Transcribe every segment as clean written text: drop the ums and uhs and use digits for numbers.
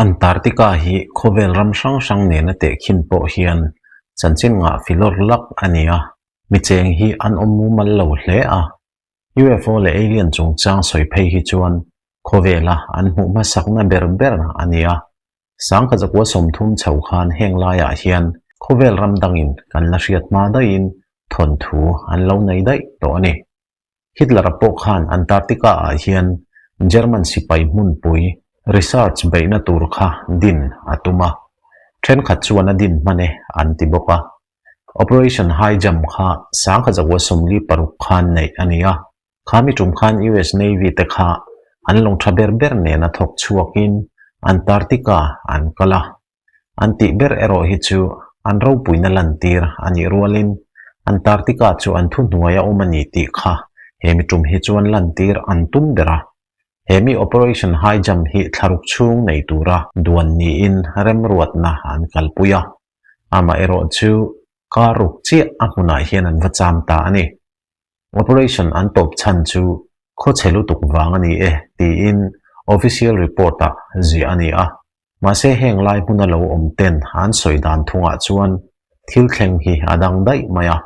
Antarctica hi khawvel ram hrang hrang nena tehkhin pawh hian chanchin ngah filawr lak a ni a, mi cheng hi an awm mumal lo hle a. UFO leh alien chungchang sawi phei hi chuan khawvela an hmuh hmasakna ber ber a ni a. Sangkhat zakua 30 chho khan heng laiah hian khawvel ram dangin kan la hriat hma daihin thawnthu an lo nei daih tawh a ni. Hitler-a pawh khan Antarctica-ah hian German sipai hmunpui research beihna tur kha din a tum a, thenkhat chuan a din hman e an ti bawk a. Operation High Jump kha sangkhat zakua 46 khan neih a ni a, khami tum khan US Navy te kha an lawng tha ber ber nena thawk chhuakin Antarctica an kal a. An tih ber erawh hi chu an ropuina lantir a nih rualin Antarctica chu an thuhnuai a awm a ni tih kha he mi tum hi chuan lantir an tum ber a. He mi Operation High Jump hi thlaruk chhung nei tura duan niin remruatna an kalpui a. Amaherawh chu kar ruk chiah a hmunah hian an va cham ta a ni. Operation an tawp chhan chu khawchhe lutuk vang a ni e tiin official report-ah ziah a ni a. Mahse heng lai hmuna lo awm ten an sawi dan thungah chuan thil thleng hi a dang daih mai a.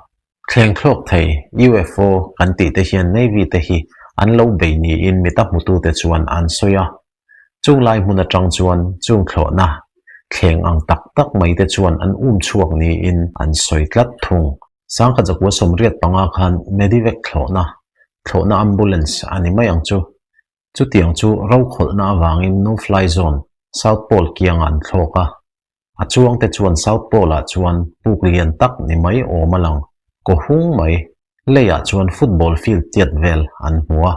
Thleng thlawk thei UFO kan tih te hian Navy te hi an lo bei niin mita hmutute chuan an sawi a. Chung lai hmun atang chuan chung thlawhna thleng ang tak tak mai te chuan an um chhuak niin an sawi tlat thung. Sangkhat zakua 85 khan Medivac thlawhna, thlawhna ambulance a ni mai ang chu. Chutiang chu rokhawlhna avangin No Fly Zone, South Pole kiangah an thlawk a. A chuangte chuan South Pole-ah chuan puk lian tak ni mai awm a lang, kaw hung mai. Leiah chuan football field tiat vel an hmu a.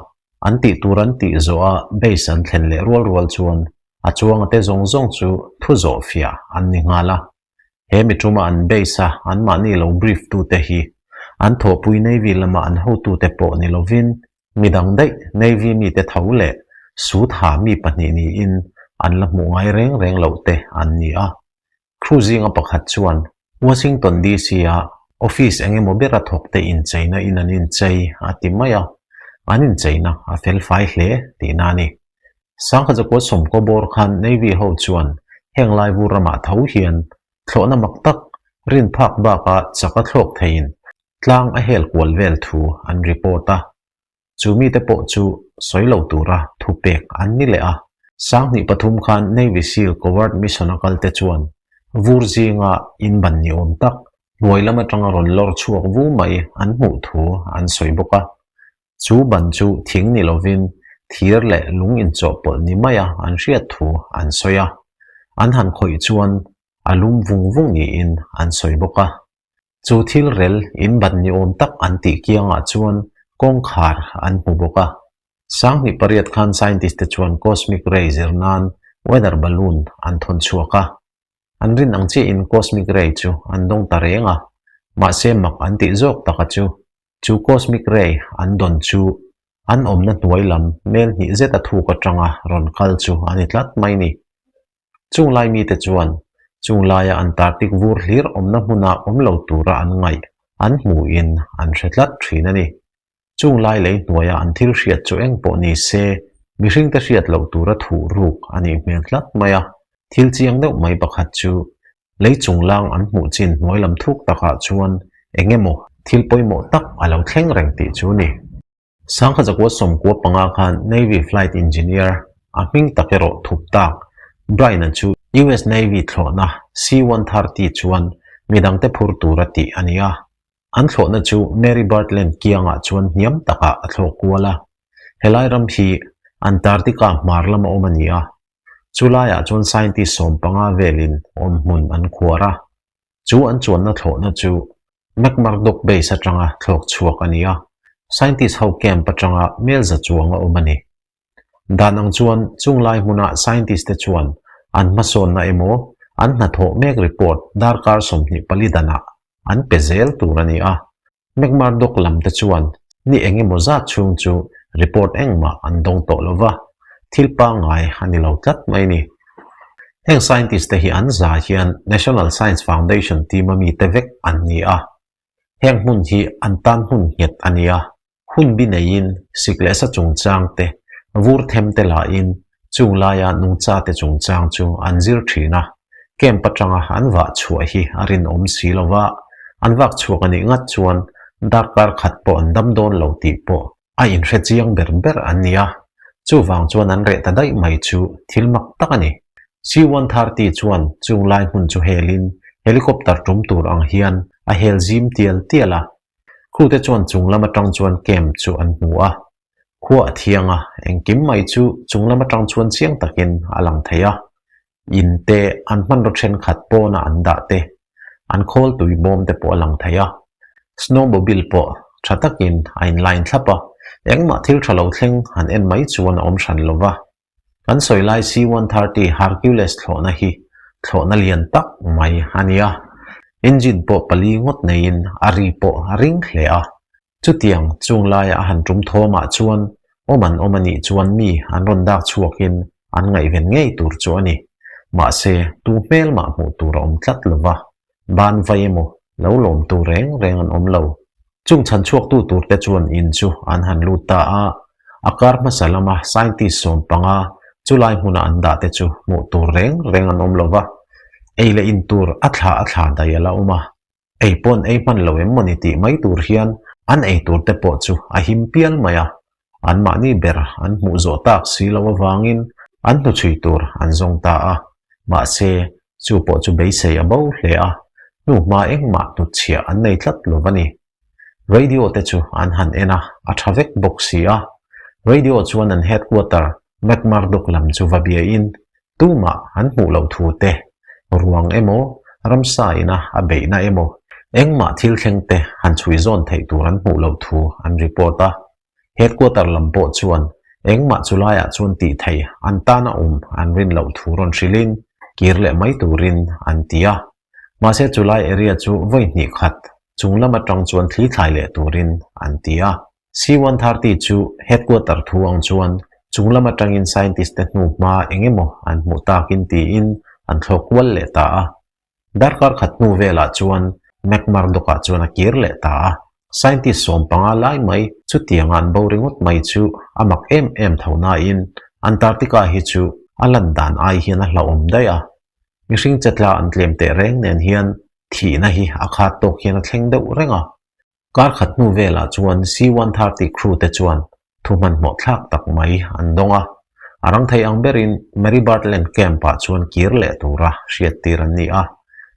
An tih tur an tih zawh a base an thlen leh rual rual chuan a chuanga te zawng zawng chu thu zawh fiah an ni nghal a. He mi tuma an base a anmahni lo brief tute hi an thawhpui Navy lama an hotute pawh ni lovin Midang daih Navy mite tho leh suit ha mi pahnih niin an la hmuh ngai reng reng loh te an ni a. Crew zinga pakhat chuan Washington DC a office eng emaw bera thawk te incheina in an inchei a ti mai a, an incheina a fel fai hle tihna a ni. Sangkhat zakua 90 bawr khan Navy ho chuan heng lai vur ramah tho hian thlawhna mak tak rin phak baka chak a thlawk theiin Tlang a hel kual vel thu an report a, chu mite pawh chu sawi lo tura thu pek an ni leh a. 2003 khan Navy Seal covert mission a kalte chuan vur zinga inban ni awm tak hnuai lam atanga rawn lawr chhuak vu mai an hmuh thu an sawi bawk a. Chu ban chu thing ni lovin thir leh lung inchawhpawlh ni maia an hriat thu an sawi a. An han khawih chuan a lum vung vung niin an sawi bawk a. Chu thil rel inbat ni awm tak an tih kiangah chuan kawngkhar an hmu bawk a. 2008 khan scientist te chuan cosmic ray zir nan weather balloon an thawn chhuak a. An rin ang chiahin cosmic ray chu an dawng ta reng a, mahse mak an tih zawk taka chu, chu cosmic ray an dawn chu an awmna hnuai lam mel hnih zeta thuk atanga rawn kal chu a ni tlat mai ni. Chung lai mite chuan chung laia Antarctic vur hlir awmna hmuna awm lo tura an ngaih an hmuhin an hre tlat thin a ni. Chung lai lei hnuaia an thil hriat chu eng pawh ni se, mihringte hriat loh tura thuh ruk a nih hmel tlat mai a. Thil chiang deuh mai pakhat chu lei chunglang an hmuh chin hnuai lam thuk takah chuan eng emaw thil pawimawh tak a lo thleng reng tih chu ni. Sangkhat zakua 95 khan Navy Flight Engineer a hming tak erawh thup tak Brian-a chu US Navy thlawhna C-130 chuan midangte phur tura tih a ni a. An thlawhna chu Mary Bird Land kiangah chuan hniam takah a thlawh kual a. Helai ram hi Antarctica hmar lama awm a ni a. Chulaiah chuan scientist 15 velin awmhmun an khuar a. Chu an chuanna thlawhna chu McMurdoch Base atanga thlawk chhuak a ni a, scientist ho camp atanga mel za chuang a awm a ni. Dan ang chuan chung lai hmuna scientist te chuan an hmasawnna emaw an hnathawh mek report darkar 24 danah an pe zel tur a ni a. McMurdoch lam te chuan ni eng emaw zat chhung chu report engmah an dawng tawh lo va, thil pangngai a ni lo tlat mai ni. Heng scientist te hi an za hian National Science Foundation team a mite vek an ni a. Heng hmun hi an tan hmun nghet a ni a, hun bi neiin sik leh sa chungchang te, vur them te lahin. Chung laia nungchate chungchang chu an zir thin a, camp atanga an vah chhuah hi a rinawm si lo va, an vak chhuak a nih ngat chuan darkar khat pawh an dam dawn lo tih pawh a inhre chiang ber ber an ni a, chuvang chuan an reh ta daih mai chu thil mak tak a ni. C-130 chuan chung lai hmun chu helin helicopter tum tur ang hian a hel zim tial tial a, Crew te chuan chung lam atang chuan camp chu an hmu a, Khua a thiang a, engkim mai chu chung lam atang chuan chiang takin a lang thei a. In te, an hmanraw thenkhat pawna an dah te, an khawl tui bawm te pawh a lang thei a. Snowmobile pawh tha takin a in line thlap a, engmah thil tha lo thleng han en mai chuan a awm hran lo va. Kan sawi lai C-130 Hercules thlawhna hi thlawhna lian tak mai a ni a, engine pawh pali ngawt neiin a ri pawh a ring hle a. Chutiang chung laia a han tum thawmah chuan awm an awm a nih chuan mi an rawn dak chhuakin an ngaihven ngei tur chu a ni. Mahse, tu hmel mah hmuh tur a awm tlat lo va, ban vai emaw lo lawmtu reng reng an awm lo. Chung chhan chhuaktu turte chuan in chu an han lut ta a, a kar hmasa lama scientist 15 chulai hmuna an dah te chu hmuh tur reng reng an awm lo va, ei leh in tur a thla a thla daih a la awm a. Ei pawn ei hman lo em mawni tih mai tur hian an ei tur te pawh chu a him pial mai a, anmahni ber an hmuh zawh tak si lo avangin an hnuchhui tur an zawng ta a, mahse chu pawh chu beisei a bo hle a, hnuhma engmah hnutchhiah an nei tlat lo va ni. Radio te chu an han en a, a tha vek bawk si a. Radio chuan an headquarter McMurdoch lam chu va biain tumah an hmuh loh thu te, ruang emaw, ramsa ina a beihna emaw, engmah thil thleng te han chhui zawn theih tur an hmuh loh thu an report a. Headquarter lam pawh chuan engmah chu laiah chuan tih thei an tana awm an rin loh thu rawn hrilhin kir leh mai turin an ti a. Mahse chulai area chu vawi hnih khat chung lam atang chuan thli thlai leh turin an ti a. C-130 chu headquarter thu ang chuan chung lam atangin scientist te hnu hma eng emaw an hmuh takin tiin an thlawk kual leh ta a. Darkar khat hnu velah chuan McMurdoch-ah chuan a kir leh ta a. Scientist 15 lai mai chutianga an bo ringawt mai chu a mak em em tho nain Antarctica hi chu a lan dan ai hian a hlauhawm daih a. Mihring chetla an tlem teh reng nen hian thihna hi a khat tawk hian a thleng deuh reng a. Kar khat hnu velah chuan C-130 crew te chuan thu hmanhmawh thlak tak mai an dawng a. A rang thei ang berin Marie Byrd Land Camp-ah chuan kir leh tura hriattir an ni a,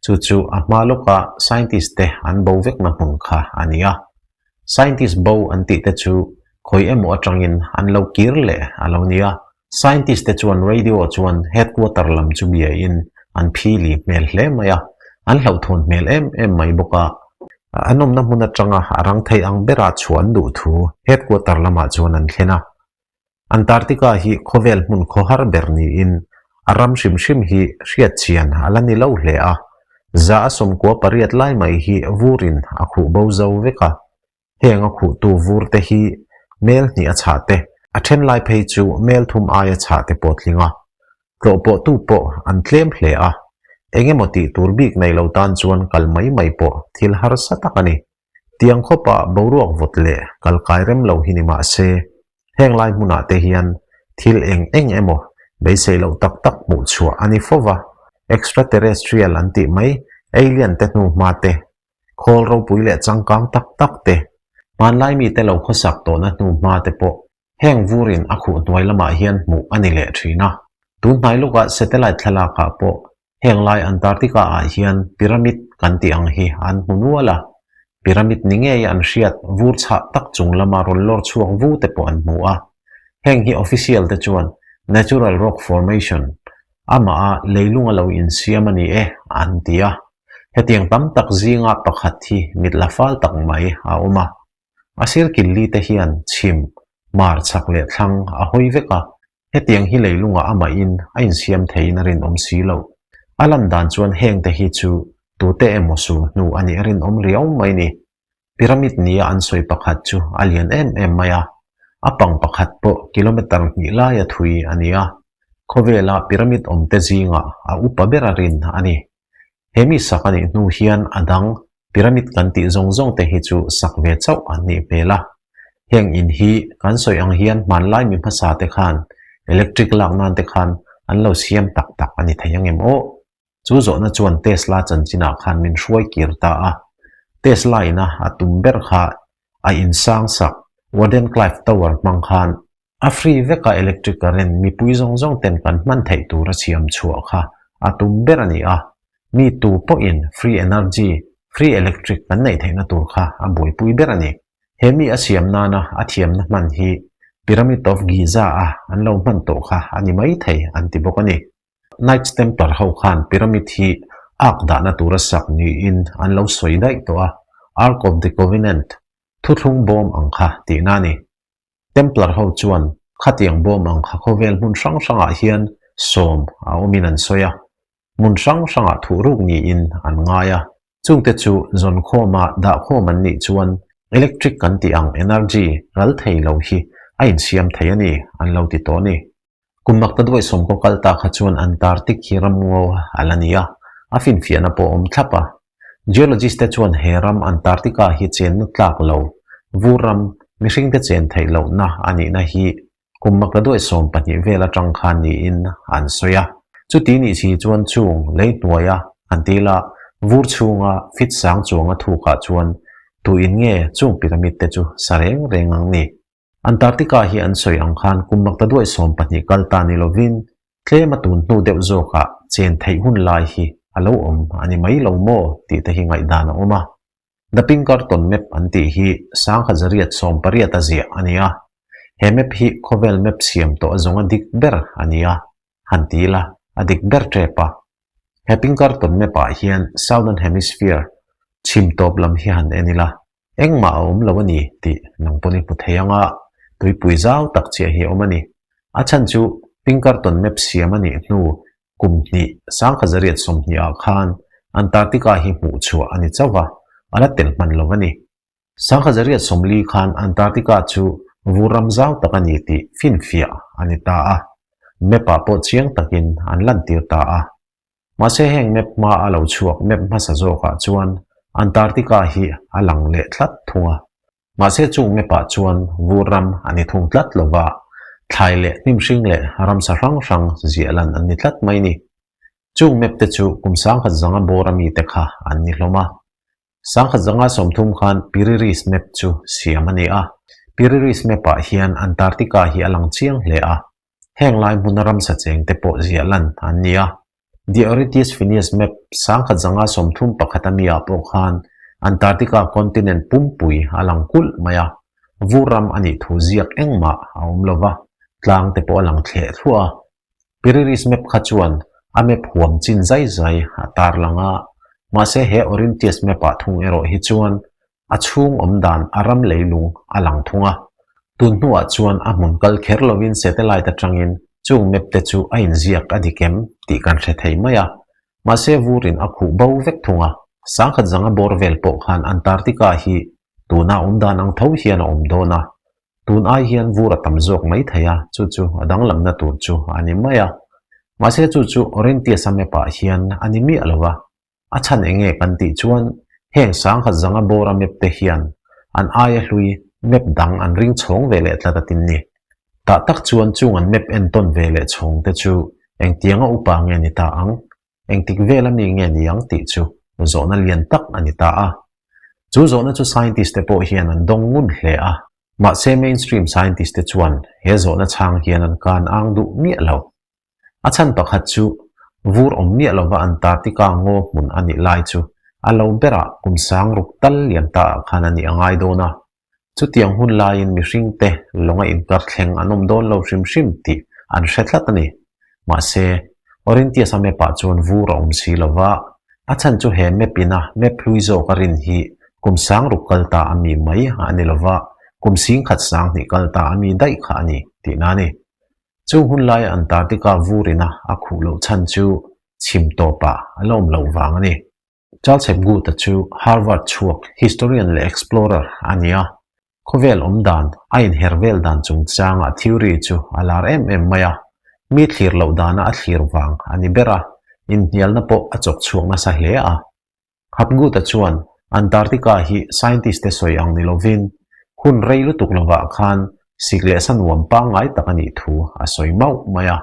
chu chu a hma lawka scientist te an bo vekna hmun kha a ni a. Scientist bo an tih te chu khawi emaw atangin an lo kir leh a lo ni a. Scientist te chuan radio chuan headquarter lam chu biain an phili hmel hle mai a, an hlauhthawn hmel em em mai bawk a. An awmna hmun atanga a rang thei ang bera chhuah an duh thu headquarter lamah chuan an thlen a. Antarctica hi khawvel hmun khawhar ber niin a ram hrim hrim hi hriatchian a la ni lo hle a, 198 lai mai hi vurin a khuh bo zo vek a. Heng a khuhtu vur te hi mel hnih a chhah te, a then lai phei chu mel thum aia chhah te pawh tling a. Tlawhpawhtu pawh an tlem hle a, eng emaw tih tur bik nei lo tan chuan kal mai mai pawh thil harsa tak a ni. Tiang khawpa boruak vawt leh kal kai rem lo hi ni mah se, heng lai hmunah te hian thil eng eng emaw beisei loh tak tak hmuh chhuah a ni fo va, extraterrestrial an tih mai, alien te hnu hma te, khawl ropui leh changkang tak tak te, hmanlai mite lo khawsak tawhna hnu hma te pawh heng vurin a khuh hnuai lamah hian hmuh a ni leh thin a. Tun hnai lawkah satellite thlalakah pawh heng lai Antarctica ah hian pyramid kan tih ang hi an hmu nual a, pyramid ni ngei an hriat vur chhah tak chung lama rawn lawr chhuak vu te pawh an hmu a. Heng hi official te chuan natural rock formation, amah a leilung a lo insiam a ni e an ti a. Hetiang tam tak zinga pakhat hi mit la fal tak mai a awm a. A sir killi te hian chhim, mar chhak leh thlang a hawi vek a, hetiang hi leilungah amahin a insiam theiin a rinawm si lo. A lan dan chuan heng te hi chu tute emaw sul hnu a nih a rinawm riau mai ni. Pyramid nia an sawi pakhat chu a lian em em mai a, a pang pakhat pawh kilometer hnih laia thui a ni a, khawvela pyramid awmte zingah a upa ber a rin a ni. He mi sak a nih hnu hian a dang pyramid kan tih zawng zawng te hi chu sak ve chauh an nih hmel a. Heng in hi kan sawi ang hian hmanlai mi hmasa te khan. Electric lak nan te khan an lo siam tak tak a ni thei ang em aw? Chu zawhna chuan Tesla chanchinah khan min hruai kir ta a. Tesla ina a tum ber kha a insang sak Wardenclyffe Tower hmang khan a free veka electric current mipui zawng zawng ten kan hman theih tur a siam chhuah kha a tum ber a ni a. Mi tu pawhin free energy, free electric kan neih theihna tur kha a buaipui ber a ni. He mi a siam nana a thiamna hman hi Pyramid of Giza a an lo hman tawh kha a ni mai thei an ti bawk a ni. Knights Templar ho khan pyramid hi ark dahna tura sak niin an lo sawi daih tawh a, Ark of the Covenant, thuthlung bawm ang kha tihna a ni. Templar ho chuan khatiang bawm ang kha khawvel hmun hrang hrangah hian sawm a awmin an sawi a, hmun hrang hrangah thuhruk niin an ngai a. Chungte chu zawnkhawma dahkhawm an nih chuan electric kan tih ang energy ral thei lo hi a insiam thei a ni an lo ti tawh a ni. Kum makta duai sawmkaw kal ta kha chuan Antarctic hi ram ngo a la ni a, a finfiahna pawh a awm thlap a. Geologist te chuan he ram Antarctica hi chenna tlak lo, vur ram, mihringte chen theih lohna a nihna hi kum makta duai 12 vel atang khan niin an sawi a. Chuti nih si chuan chung lei hnuaia an til a, vur chhunga fit sang chuanga thukah chuan tuin nge chung pyramid te chu sa reng reng ang ni? Antarctica hi an sawi ang khan kum makta duai 12 kal ta ni lovin tlem a tun hnu deuh zawkah chen theih hun lai hi a lo awm a ni mai lo maw tih te hi ngaihdan a awm a. The Pinkerton Map an tih hi 1980 a ziah a ni a. He map hi khawvel map siam tawh a zawng a dik ber a ni a, han ti ila a dik ber tep a. He Pinkerton Map ah hian Southern Hemisphere chhim tawp lam hi han en ila Engmah a awm lo a ni tih nang pawn i hmu thei ang a, tuipui zau tak chiah hi a awm a ni. A chhan chu Pinkerton map siam a nih hnu kum hnih 1920 ah khan Antarctica hi hmuh chhuah a ni chauh va, a la tel hman lo a ni. 1940 khan Antarctica chu vur ram zau tak a ni tih finfiah a ni ta a, map ah pawh chiang takin an lantir ta a. Mahse heng map hma a lo chhuak map hmasa zawkah chuan Antarctica hi a lang leh tlat thung a. Mahse chung map ah chuan vur ram a ni thung tlat lo va, thlai leh hnim hring leh ramsa hrang hrang ziah lan an ni tlat mai ni. Chung map te chu kum 1000 zanga bawr a mite kha an ni hlawm a. 1030 khan Piri Reis map chu siam a ni a. Piri Reis map ah hian Antarctica hi a lang chiang hle a. Heng lai hmuna ramsa cheng te pawh ziah lan an ni a. The Oritius Phineas Map 1031 a mi ah pawh khan Antarctica continent pumpui a lang kulh mai a, vur ram a nih thu ziak engmah a awm lo va, tlang te pawh a lang thleh thluah a. Piri Reis Map kha chuan a map huam chin zai zai a tar lang a, mahse he Orintius Map ah thung erawh hi chuan A chhung awm dan a ram leilung a lang thung a. Tun hnuah chuan a hmun kal kher lovin satellite atangin chung map te chu a inziak a dik em tih kan hre thei mai a. Mahse vurin a khuh bo vek thung a. 1000 zanga bawr vel pawh khan Antarctica hi tuna awm dan ang tho hian a awm dawn a. Tun ai hian vur a tam zawk mai thei a, chu chu a danglamna tur chu a ni mai a. Mahse chu chu Orintius-a map ah hian a ni miah lo va. A chhan eng nge kan tih chuan heng 1000 zanga bawra map te hian an aia hlui map dang an ring chhawng ve leh tlat a tin ni. Tah tak chuan chung an map entawn ve leh chhawng te chu engtianga upa nge ni ta ang, engtik vel ami nge ni ang tih chu zawhna lian tak a ni ta a. Chu zawhna chu scientist te pawh hian an dawng ngun hle a. Mahse mainstream scientist te chuan he zawhna chhang hian an kan ang duh miah lo. A chhan pakhat chu vur awm miah lova Antarctica ngaw hmun a nih lai chu a lo berah kum 6000 tal lian ta ah khan a nih a ngai dawn a. Chutiang hun laiin mihring te lawnga inkar thleng an awm dawn lo hrim hrim tih an hre tlat a ni. Mahse, Orintius-a map ah chuan vur a awm si lova, a chhan chu he map ina map hlui zawk a rin hi kum 6000 kal ta a mi mai a ni lova, kum 12,000 kal ta a mi daih kha a ni tihna a ni. Chung hun laia Antarctica vurina a khuh loh chhan chu chhim tawpah a la awm loh vang a ni. Charles Hapgood-a chu Harvard chhuak historian leh explorer a ni a. Khawvel awm dan, a inher vel dan chungchanga theory chu a lar em em mai a. Mi thlir loh dana a thlir vang a ni ber a, inhnialna pawh a chawk chhuak nasa hle a. Hapgood-a chuan Antarctica hi scientist te sawi ang ni lovin hun rei lutuk lovah khan. Sik leh sa nuam pangngai tak a nih thu a sawi mauh mai a.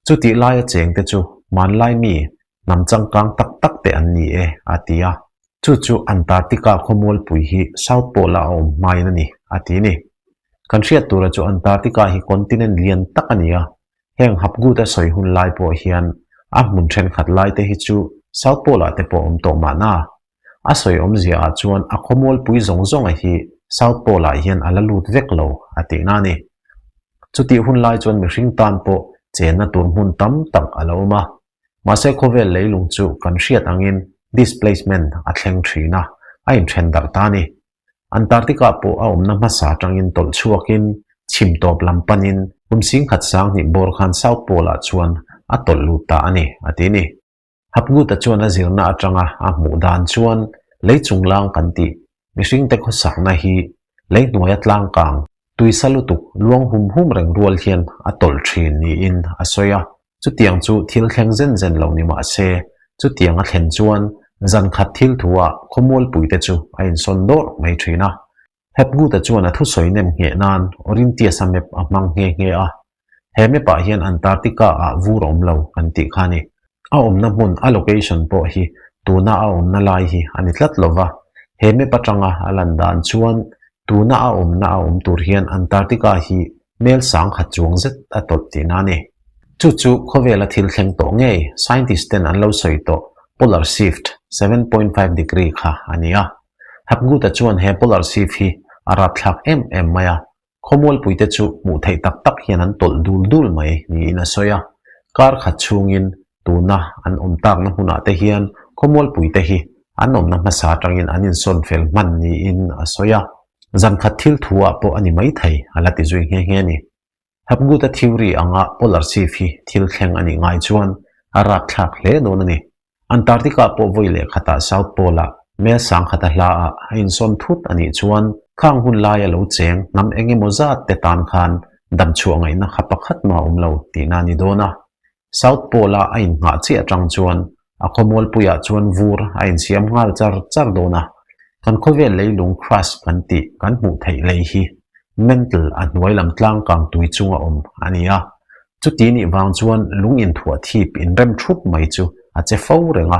Chutih laia chengte chu hmanlai mi hnam changkang tak tak te an ni e, a ti a. Chu chu Antarctica khawmualpui hi South Pole-a a awm hmain a ni, a ti ni. Kan hriat tura chu Antarctica hi continent lian tak a ni a, heng Hapgood a sawi hun lai pawh hian a hmun thenkhat lai te hi chu South Pole-ah te pawh awm tawh mahna. A sawi awmzia ah chuan a khawmualpui zawng zawnga hi South Pole ah hian a la lut vek lo a tihna a ni. Chutih hun lai chuan mihring tan pawh chenna tur hmun tam tak a la awm a. Mahse khawvel leilung chu kan hriat angin displacement a thleng thin a, a inthen darh ta a ni. Antarctica pawh a awmna hmasa atangin tawlh chhuakin chhim tawp lam panin kum singkhat sanghnih bawr khan South Pole ah chuan a tawlh lut ta a ni, a ti ni. Hapguta chuan a zirna atanga a hmuh dan chuan lei chunglang kan tih mihringte khawsakna hi lei hnuaia tlangkang tuisa lutuk luang hum hum reng rual hian a tawlh thin niin a sawi a. Chutiang chu thil thleng zen zen lo ni mah se, chutiang a thlen chuan zan khat thil thu-ah khawmualpuite chu a insawn dawrh mai thin a. Hapguta chuan a thusawi nem ngheh nan Orintiasa map a hmang nghe nghe a. He map ah hian Antarctica ah vur a awm lo kan tih kha a ni. A awmna hmun, a location pawh hi tuna a awmna lai hi a ni tlat lo va. He map atanga a lan dan chuan tuna a awmna a awm tur hian Antarctica hi mel sangkhat chuang zet a tawlh tihna a ni. Chu chu khawvela thil thleng tawh ngei scientist ten an lo sawi tawh polar shift 7.5 degree kha a ni a. Hapguta chuan he polar shift hi a rapthlak em em mai a, Khawmualpuite chu hmuh theih tak tak hian an tawlh dul dul mai niin a sawi a. Kar khat chhungin tuna an awm takna hmunah te hian khawmualpuite hi an awmna hmasa atangin an insawn fel hman niin a sawi a. Zan khat thil thu ah pawh a ni maithei a la ti zui nghe nghe a ni. Hapguta theory anga polar shift hi thil thleng a nih ngai chuan a rapthlak hle dawn a ni. Antarctica pawh vawi leh khatah South Pole-ah mel sangkhata hlaah a insawn thut a nih chuan khang hun laia lo cheng hnam eng emaw zat te tan khan damchhuah ngaihna kha pakhat mah a awm lo tihna a ni dawn a. South Pole-a a innghah chiah atang chuan a khawmualpuiah chuan vur a insiam nghal char char dawn a. Kan khawvel leilung crust kan tih kan hmuh theih lei hi mantle a hnuai lam tlangkang tui chunga awm a ni a. Chuti nih vang chuan lung inthuah thip inrem thup mai chu a che fo reng a.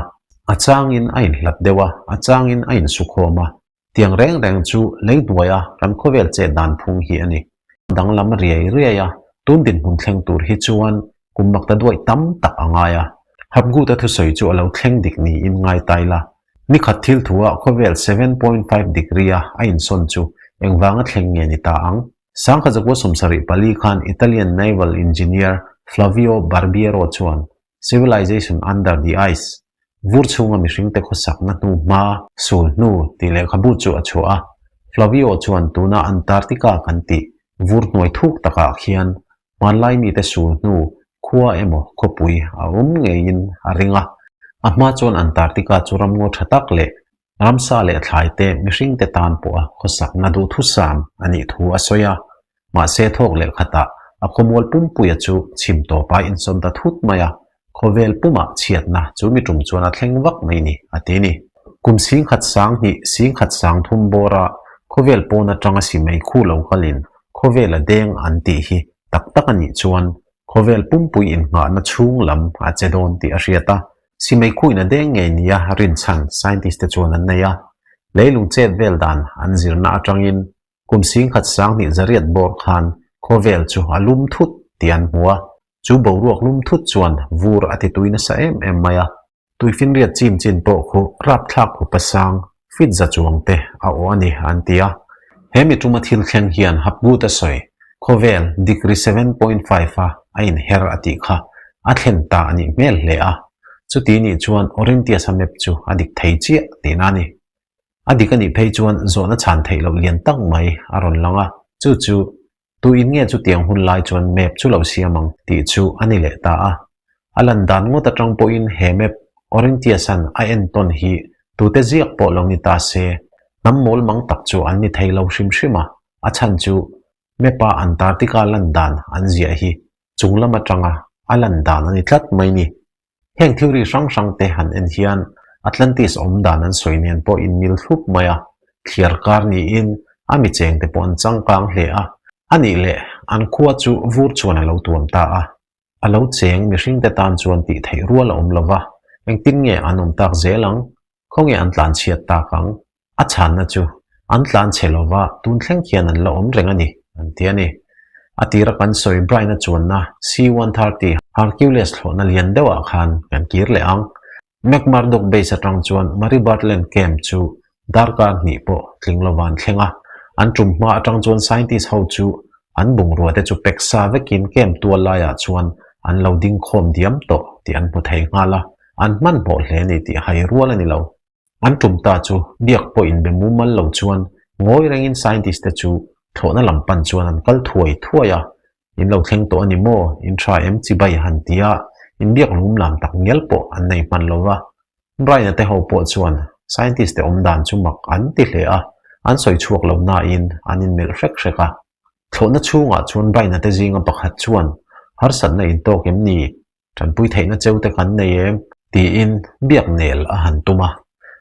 A changin a inhlat deuh a, a changin a insukhawm a. Tiang reng reng chu lei hnuaia kan khawvel chet dan phung hi a ni. Danglam riai riai a, tun dinhmun thleng tur hi chuan kum makta duaih tam tak a ngai a. Hapguta thusawi chu a lo thleng dik niin ngai tai la. Nikhat thil thuah khawvel 7.5 degree a a insawn chu engvanga thleng nge ni ta ang? Sangkhatzakua 74 khan Italian naval engineer Flavio Barbiero chuan Civilization Under the Ice, vur chhunga mihringte khawsakna hnu hma, sul hnu, tih lehkhabu chu a chhuah a. Flavio chuan tuna Antarctica kan tih vur hnuai thuk takah khian hmanlai mite sul hnu khua emaw khawpui a awm ngeiin a ring a. A hma chuan Antarctica chu ramngaw tha tak leh Ramsa leh thlaite mihringte tan pawha khawsakna duhthusam a nih thu a sawi a, mahse thawk leh khatah a khawmual pumpuia chu chhim tawpa insawn ta thut mai a, khawvel pumah chhiatna chu mi tum chuan a thleng vak mai ni, a ti ni. Kum singkhat sang hnih, singkhat sang thum bawra khawvel pawn atanga simei khu lo kalin khawvela deng an tih hi tak tak a nih chuan khawvel pumpui innghahna chhung lam a che dawn tih a hriat a, Simei khuin a deng ngei nia rinchhan scientist te chuan an nei a, leilung chet vel dan an zirna atangin kum singkhat sanghnih zariat bawr khan khawvel chu a lum thut tih an hmu a, chu boruak lum thut chuan vur a ti tui nasa em em mai a. Tuifinriat chim chin pawh khu rapthlak khupa sang fit za chuang te a aw a ni an ti a. He mi tuma thil thleng hian Hapgut a sawi, khawvel degree 7.5 a a inher a tih kha a thlen ta a nih hmel hle a. Chuti nih chuan Orintias-a map chu a dik thei chiah tihna a ni. A dik a nih phei chuan zawhna chhan theih loh lian tak mai a rawn lang a, chu chu Tu in nge chutiang hun lai chuan map chu lo siam ang tih chu a ni leh ta a. A lan dan ngawt atang pawhin he map Orintiasan a entawn hi tute ziak pawh lo ni ta se, hnam mawl mang tak chu an ni thei lo hrim hrim a, a chhan chu map-a Antarctica lan dan an ziah hi chung lam atanga a lan dan a ni tlat mai ni. Heng theory hrang hrang te han en hian Atlantis awm dan an sawi nen pawh inmil thlup mai a, thliar kar niin a mi cheng te pawh an changkang hle a. A nih leh, an khua chu vur chuan a lo tuam ta a. A lo cheng mihringte tan chuan tih theih rual a awm lo va, engtin nge an awm tak zel ang? Khawnge an tlan chhiat tak ang? A chhanna chu, an tlan chhe lo va, tun thleng khian an la awm reng a ni, an ti a ni. A tira kan sawi Brian-a chuanna C-130 Hercules thlawhna lian deuhah khan kan kir leh ang. McMurdoch Base atang chuan Marie Bartland Camp chu darkar hnih pawh tling lova an thleng a. An tum hma atang chuan scientist ho chu an bungrua te chu pek sa vekin camp tual laiah chuan an lo ding khawm diam tawh tih an hmu thei nghal a, an hmanhmawh hle a ni tih hai rual a ni lo. An tum ta chu biak pawh inbe mumal lo chuan ngawi rengin scientist te chu thlawhna lam pan chuan an kal thuai thuai a, In lo thleng tawh a ni maw? In tha em chibai han ti a, inbiak lum lam tak ngial pawh an nei hman lo va. Brian-a te ho pawh chuan scientist te awm dan chu mak an ti hle a, an sawi chhuak lo nain an inmelh hrek hrek a. Thlawhna chhungah chuan Brian-a te zinga pakhat chuan, Harsatna intawk em ni? Tanpui theihna cheu te kan nei em? Tiin biak nel a han tum a.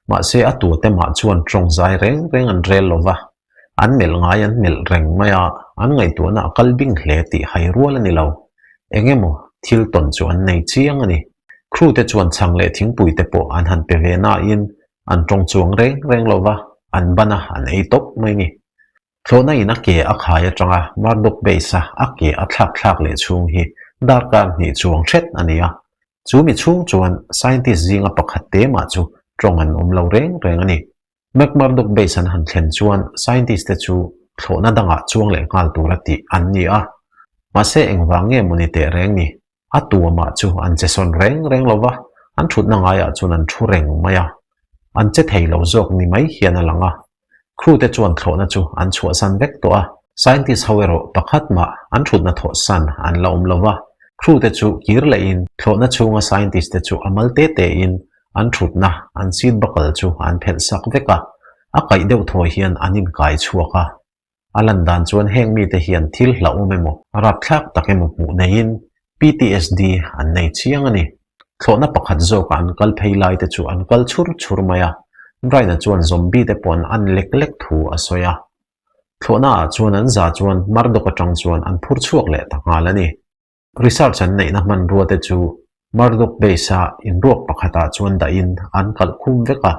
Mahse a tuate mah chuan tawng zai reng reng an rel lo va. An melh ngai an melh reng mai a, an ngaihtuahna a kal bing hle tih hai rual a ni lo. Eng emaw thil tawn chu an nei chiang a ni. Crew te chuan chhang leh thingpui te pawh an han pe ve nain an tawng chuang reng reng lo va, an ban a, an ei tawp mai ni. Thlawhna in a ke a khai atanga Murdoch Base-a a ke a thlak thlak leh chhung hi darkar hnih chuang hret a ni a. Chu mi chhung chuan scientist zinga pakhat te mah chu tawng an awm lo reng reng a ni. McMurdoch Base an han thlen chuan scientist te chu thlawhna dangah chuang leh nghal tura tih an ni a. Mahse engvang nge mawni teh reng ni? A tuamah chu an che sawn reng reng lo va, an thutna ngaiah chuan an thu reng mai a. An che thei lo zawk ni mai hian a lang a. Crew te chuan thlawhna chu an chhuahsan vek tawh a, scientist ho erawh pakhat mah an thutna thawhsan an la awm lo va. Crew te chu kir lehin thlawhna chhunga scientist te chu a mal te tein an thutna, an seat buckle chu an phelh sak vek a, a kaih deuh thawi hian an inkai chhuak a. A lan dan chuan heng mite hian thil hlauhawm emaw, rapthlak tak emaw hmuh neiin PTSD an nei chiang a ni. Thlawhna pakhat zawkah an kal phei lai te chu an kal chhur chhur mai a, Brian-a chuan zombie te pawh an an lek lek thu a sawi a. Thlawhna ah chuan an za chuan Murdoch atang chuan an phur chhuak leh ta nghal a ni. Research an neihna hmanrua te chu Murdoch Base-a inruak pakhatah chuan dahin an kalh khum vek a.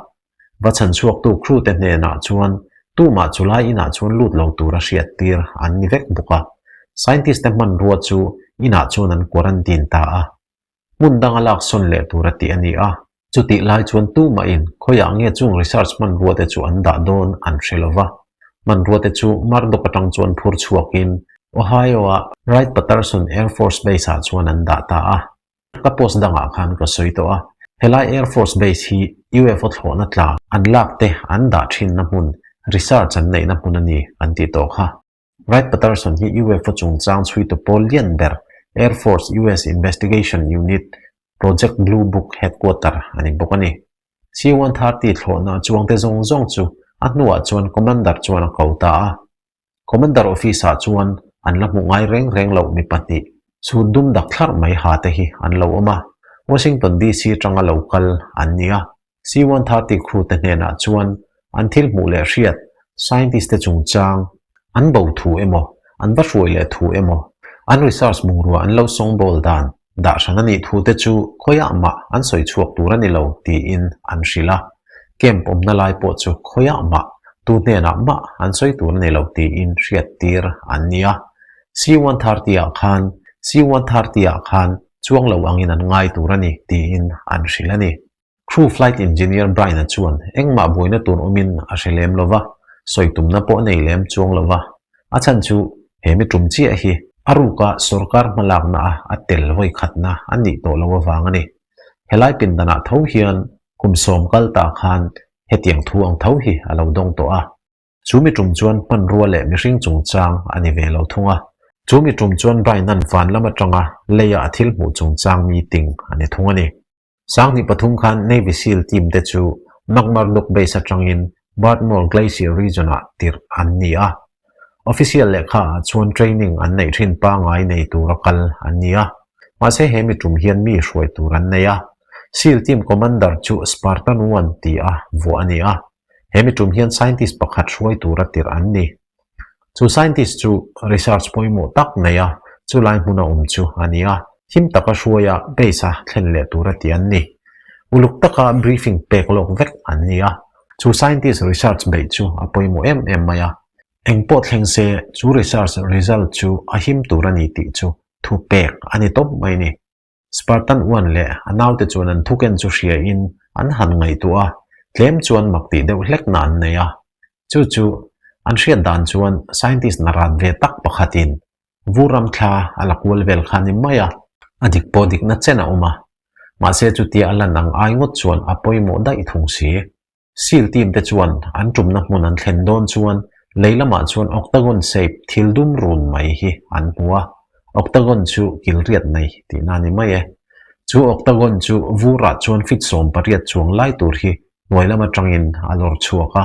Va chhan chhuaktu crew te hnenah chuan tumah chulai inah chuan lut lo tura hriat tir an ni vek bawk a. Scientist te hmanrua chu inah chuan an quarantine ta a. Hmun danga lak sawn leh tura tih a ni a. Chutih lai chuan tumahin khawiah nge chung research hmanrua te chu an dah dawn an hre lo va. Hmanrua te chu Murdoch atang chuan phur chhuakin Ohio-a Wright-Patterson Air Force Base-ah chuan an dah ta a. Ka post dangah khan ka sawi tawh a, helai Air Force Base hi UFO thlawhna tla an lak te an dah thinna hmun, research an neihna hmun a ni an tih tawh kha. Wright-Patterson hi UFO chungchang chhuitu pawl lian ber Air Force US Investigation Unit Project Blue Book headquarter a ni bawk a ni. C-130 thlawhna chuangte zawng zawng chu a hnuah chuan Commander chuan a ko ta a. Commander office-ah chuan an la hmuh ngai reng reng loh mi pahnih chhut dum dak thlarh mai ha te hi an lo awm a, Washington DC atanga lo kal an ni a. C-130 crew te hnenah chuan an thil hmuh leh hriat, scientist te chungchang, an bo thu emaw, an va hruai leh thu emaw, an research bungrua an lo sawngbawl dan dah hran a nih thu te chu khawiah mah an sawi chhuak tur a ni lo tiin an hrilh a. Camp awmna lai pawh chu khawiah mah, tu hnenah mah an sawi tur a ni lo tiin hriat tir an ni a. C-130 ah khan C-130 ah khan chuang lo angin an ngai tur a ni tiin an hrilh a ni. Crew Flight Engineer Brian-a chuan engmah buaina tur awmin a hre lem lo va, sawi tumna pawh a nei lem chuang lo va. A chhan chu he mi tum chiah hi a ruka sorkar hmalakna a a tel vawi khatna a nih tawh lo avang a ni. Helai pindanah tho hian kum sawm kal ta khan hetiang thu ang tho hi a lo dawng tawh a. Chu mi tum chuan hmanrua leh mihring chungchang a ni ve lo thung a. Chu mi tum chuan Brian-a'n van lam atanga leia a thil hmuh chungchang meeting a ni thung a ni. Sanghnih pathum khan Navy Seal team te chu McMurdoch Base atangin Beardmore Glacier Region-ah tirh an ni a. Official lehkha ah chuan training an neih thin pangai nei tura kal an ni a. Mahse he mi tum hian mi hruai tur an nei a. Seal team commander chu Spartan One ti a vuah a ni a. He mi tum hian scientist pakhat hruai tura tirh an ni. Chu scientist chu research pawimawh tak nei a, chulai hmuna awm chu a ni a, him taka hruaia base a thlen leh tura ti an ni. Uluk taka briefing pek lawk vek an ni a, chu scientist research beih chu a pawimawh em em mai a. Engpawh thleng se chu research result chu a him tur a ni tih chu thu pek a ni tawp mai ni. Spartan uan leh a naute chuan an thuken chu hriain an han ngaihtuah a, tlem chuan mak tih deuh hlekna an nei a. Chu chu an hriat dan chuan scientist na rat ve tak pakhatin vur ram thla a la kual vel kha ni mai a, a dik pawh dikna chen a awm a. Mahse chutia a lan ang ai ngawt chuan a pawimawh daih thung si. Seal team te chuan an tumna hmun an thlen dawn chuan lei lamah chuan octagon shape thil dum run mai hi an hmu a, octagon chu kil riat nei tihna a ni mai e. Chu octagon chu vurah chuan feet 18 chuang lai tur hi hnuai lam atangin a lawr chhuak a.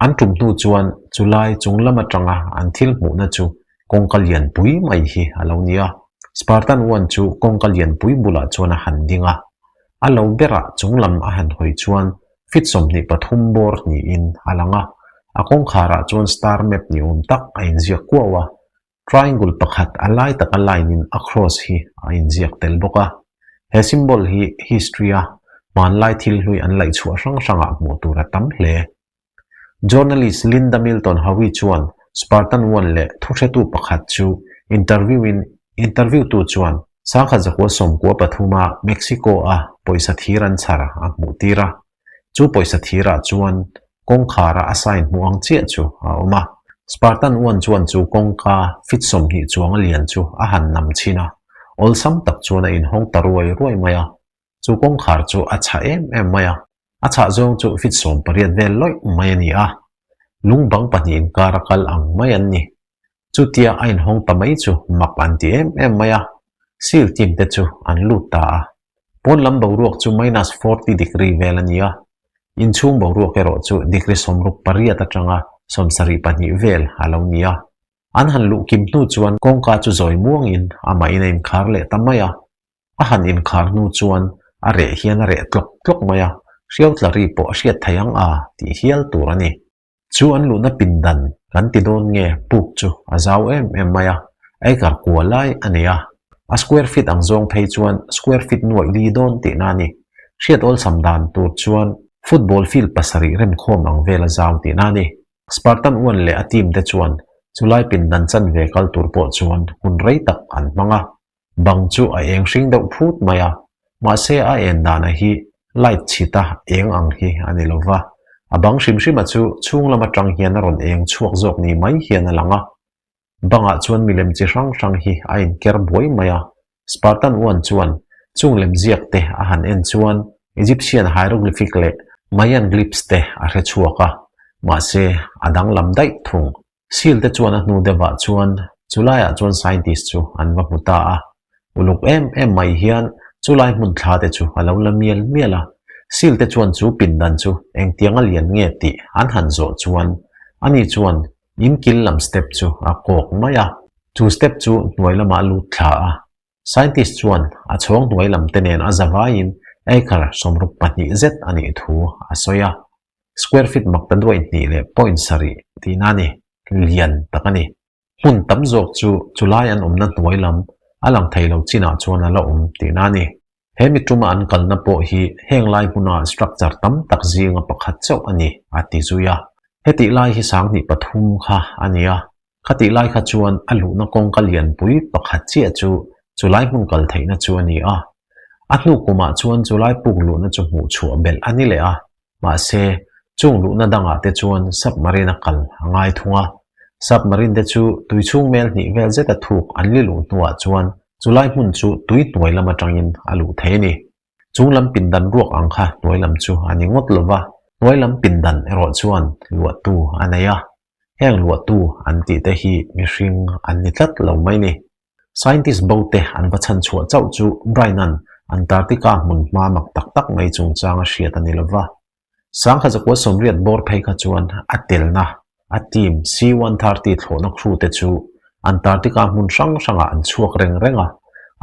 An tum hnu chuan chulai chung lam atanga an thil hmuhna chu kawngka lianpui mai hi a lo ni a. Spartan One chu kawngka lianpui bulah chuan a han ding a. A lo berah chung lam a han hawi chuan feet 23 bawr niin a lang a, a kawngkharah chuan star map ni awm tak a inziak kuau a, triangle pakhat a lai taka line in a cross hi a inziak tel bawk a. He symbol hi history a hmanlai thil hlui an laih chhuah hrang hrangah hmuh tur a tam hle. Journalist Linda Milton Howie chuan Spartan One leh thuhretu pakhat chu interview in interview tu chuan Sangkhat zakua sawmkua pathuma Mexico-a pawisa thir an chhar a hmuh tir a. Chu pawisa thirah chuan kawngkhara a sign hmuh ang chiah chu a awm a. Spartan One chuan chu kawngka feet 20 chuang a lian chu a han nam chhin a, awlsam tak chuan a inhawng ta ruai ruai mai a. Chu kawngkhar chu a chhah em em mai a, a chhah zawng chu feet 18 vel lawih mai a ni a. Lung bang pahnih inkar a kal ang mai an ni. Chutia a inhawng ta mai chu mak an ti em em mai a, seal team te chu an lut ta a. Pawn lam boruak chu minus 40 degree vel a ni a, inchhung boruak erawh chu degree 68 atanga 72 vel a lo ni a. An han luh kim hnu chuan kawngka chu zawi muangin amahin a inkhar leh ta mai a. A han inkhar hnu chuan a reh hian a reh tlawk tlawk mai a, hriau tla ri pawh a hriat theih ang a tih hial tur a ni. Chu an luhna pindan kan ti dawn nge puk chu a zau em em mai a, acre kua lai a nei a. A square feet ang zawng phei chuan square feet nuaih li dawn tihna a ni. Hriat awlsam dan tur chuan football field pasarih remkhawm ang vel a zau tihna a ni. Spartan One leh a team te chuan chulai pindan chanve kal tur pawh chuan hun rei tak an hmang a. Bang chu a eng hring deuh phut mai a, mahse a en dana hi light chhita eng ang hi a ni lo va, a bang hrim hrima chu chhung lam atang hian a rawn eng chhuak zawk ni mai hian a lang a. Bangah chuan milem chi hrang hrang hi a inker buai mai a, Spartan One chuan chung lemziak te a han en chuan Egyptian hieroglyphic leh Mayan glyphs te a hre chhuak a, mahse a danglam daih thung. Seal te chuan a hnu deuhah chuan chulaiah chuan scientist chu an va hmu ta a. Uluk em em mai hian chulai hmun thla te chu a lo la mial mial a. Seal te chuan chu pindan chu engtiang a lian nge tih an han zawh chuan ani chuan in kil lam step chu a kawk mai a. Chu step chu hnuai lamah a lut thla a. Scientist chuan a chhawng hnuai lam te nen a zavaiin acre 62 zet a nih thu a sawi a. Square feet mak ta duai hnih leh point sarih tihna a ni, lian tak a ni. Hmun tam zawk chu chulai an awmna hnuai lam a lang thei lo chinah chuan a la awm tihna a ni. He mi tuma an kalna pawh hi heng lai hmuna structure tam tak zinga pakhat chauh a ni, a ti zui a. Hetih lai hi sanghnih pathum kha a ni a, khatih lai kha chuan a luhna kawngka lianpui pakhat chiah chu chulai hmun kal theihna chu a ni a. A hnu kumah chuan chulai puk luhna chu hmuh chhuah belh a ni leh a, mahse chung luhna dangah te chuan submarine a kal a ngai thung a. Submarine te chu tui chhung mel hnih vel zeta thuk an li luh hnuah chuan chulai hmun chu tui hnuai lam atangin a luh thei a ni. Chung lam pindan ruak ang kha hnuai lam chu a ni ngawt lova, hnuai lam pindan erawh chuan luahtu a nei a. Heng luahtu an tih te hi mihring an ni tlat lo mai ni. Scientist bo te an va chhan chhuah chauh chu Brian-a'n Antarctica hmun hma mak tak tak mai chungchang a hriat a ni lova. Sangkhat zakua sawmriat bawr phei kha chuan a telna a team C-130 thlawhna crew te chu Antarctica hmun hrang hrangah an chhuak reng reng a.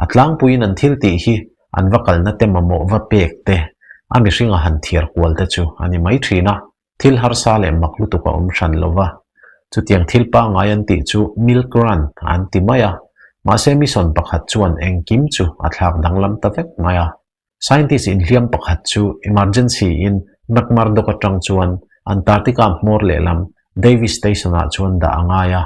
A tlangpuiin an thil tih hi an va kalna te mamawh va pek te, a mihringa han thiar kual te chu a ni mai thin a. Thil harsa leh mak lutuk a awm hran lo va. Chutiang thil pangngai an tih chu milk run an ti mai a, mahse mission pakhat chuan engkim chu a thlak danglam ta vek mai a. Scientist inhliam pakhat chu emergency in McMurdoch atang chuan Antarctica hmawr lehlam Davis Station ah chuan dah a ngai a.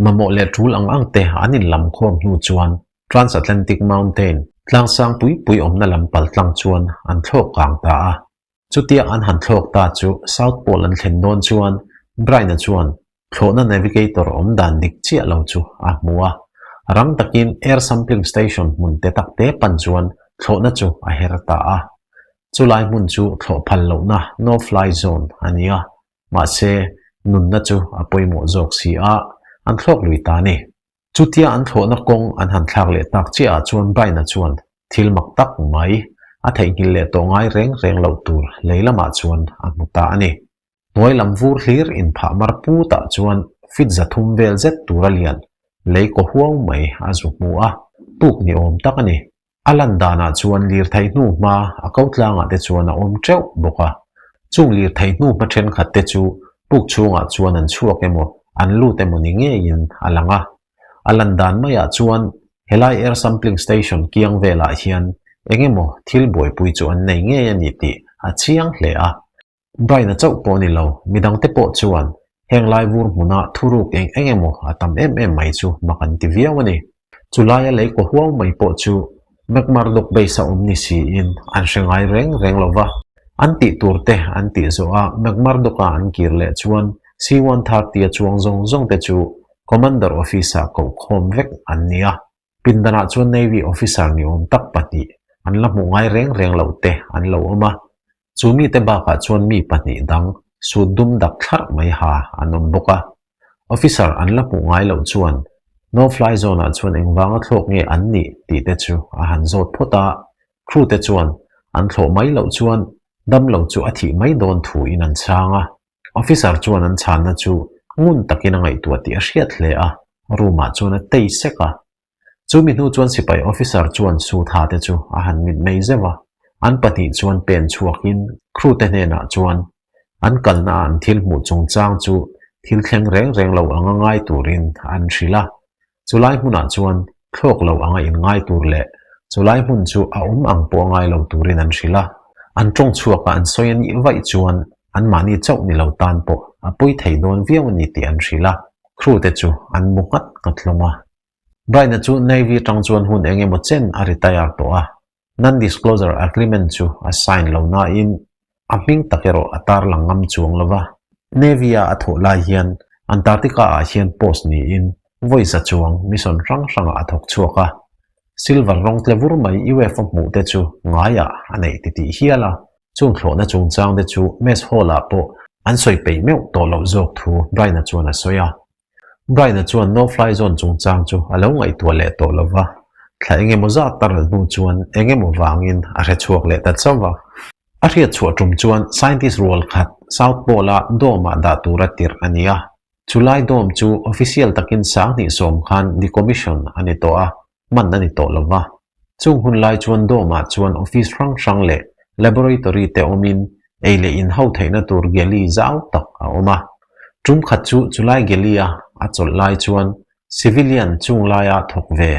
Mamawh leh tul ang ang te an inlam khawm hnu chuan Transatlantic Mountain tlangsang pui pui awmna lam pal tlang chuan an thlawk kang ta a. Chutia an han thlawk ta chu South Pole an thlen dawn chuan Brian-a chuan thlawhna navigator awm dan dik chiah lo chu a hmu a. Rang takin air sampling station hmun te tak te pan chuan thlawhna chu a her ta a. Chulai hmun chu thlawh phal lohna no fly zone a ni a, mahse nunna chu a pawimawh zawk si a, an thlawk lui ta a ni. Chutia an thlawhna kawng an han thlak leh tak chiahah chuan Brian-a chuan thil mak tak mai a theihnghilh leh tawh ngai reng reng loh tur lei lamah chuan a hmu ta a ni. Hnuai lam vur hlir inphah mar putah chuan fit 300 vel zet tura lian lei kaw huau mai a zu hmu a, puk ni awm tak a ni. A lan danah chuan lirthei hnu hma a ko tlangah te chuan a awm teuh bawk a. Chung lirthei hnu hma thenkhat te chu puk chhungah chuan an chhuak emaw an lut emaw ni ngeiin a lang a. A lan dan maiah chuan helai air sampling station kiang velah hian eng emaw thil buaipui chu an nei ngei a ni tih a chiang hle a. Brian-a chauh pawh ni lo, midangte pawh chuan heng lai vur hmuna thuruk eng eng emaw a tam em em mai chu mak an ti viau a ni. Chu laia lei kaw huau mai pawh chu McMurdoch Base a awm ni siin an hre ngai reng reng lo va. An tih tur te an tih zawh a McMurdoch-a an kir leh chuan C-130 a chuang zawng zawng te chu Commander Office-ah koh khawm vek an ni a. Pindanah chuan Navy officer ni awm tak pahnih an la hmuh ngai reng reng loh te an lo awm a, chu mite bakah chuan mi pahnih dang suit dum dak thlarh mai ha an awm bawk a. Officer an la hmuh ngai loh chuan No fly zone ah chuan engvanga thlawk nge an nih tih te chu a han zawt phawt a, crew te chuan an thlawh mai loh chuan damlo chu a thih mai dawn thu in an chhang a. Officer chuan an chhanna chu ngun takin a ngaihtuah tih a hriat hle a, room ah chuan a tei sek a. Chumi hnu chuan sipai officer chuan suit ha te chu a han mitmei zeuh a, an pahnih chuan pen chhuakin crew te hnenah chuan an kalna ah an thil hmuh chungchang chu thil thleng reng reng lo anga ngai turin an hrilh a. Chulai hmunah chuan thlawk lo anga inngai tur leh chulai hmun chu a awm ang pawh a ngai lo turin an hrilh a. An tawng chhuaka an sawi a nih vaih chuan anmahni chauh ni lo tan pawh a pawi thei dawn viau a ni tih an hrilh a. Crew te chu an mu nghat nghat hlawm a. Brian-a chu Navy atang chuan hun eng emaw chen a retire tawh a. Non-disclosure agreement chu a sign lo nain a hming tak erawh a tarlang ngam chuang lo va. Navy-a a thawh lai hian Antarctica-ah hian post niin vawi za chuang mission hrang hrangah a thawk chhuak a. Silver rawng tle vur mai UFO hmuh te chu ngaiah a neih titih hial a, chung thlawhna chungchang te chu mess hall-ah pawh an sawi peih meuh tawh loh zawk thu Brian-a chuan a sawi a. Brian-a chuan No Fly Zone chungchang chu a lo ngaihtuah leh tawh lo va, thla eng emaw zat a ral hnu chuan eng emaw vangin a hre chhuak leh ta chauh va. A hriat chhuah tum chuan scientist rual khat South Pole-a dome-ah dah tura tirh a ni a. Chulai dome chu official takin 2010 khan decommission a ni tawh a, hman a ni tawh lo va. Chung hun lai chuan dome-ah chuan office hrang hrang leh laboratory te awmin ei leh in ho theihna tur galley zau tak a awm a. Tum khat chu chulai galley-a a chawlh lai chuan civilian chung laia thawk ve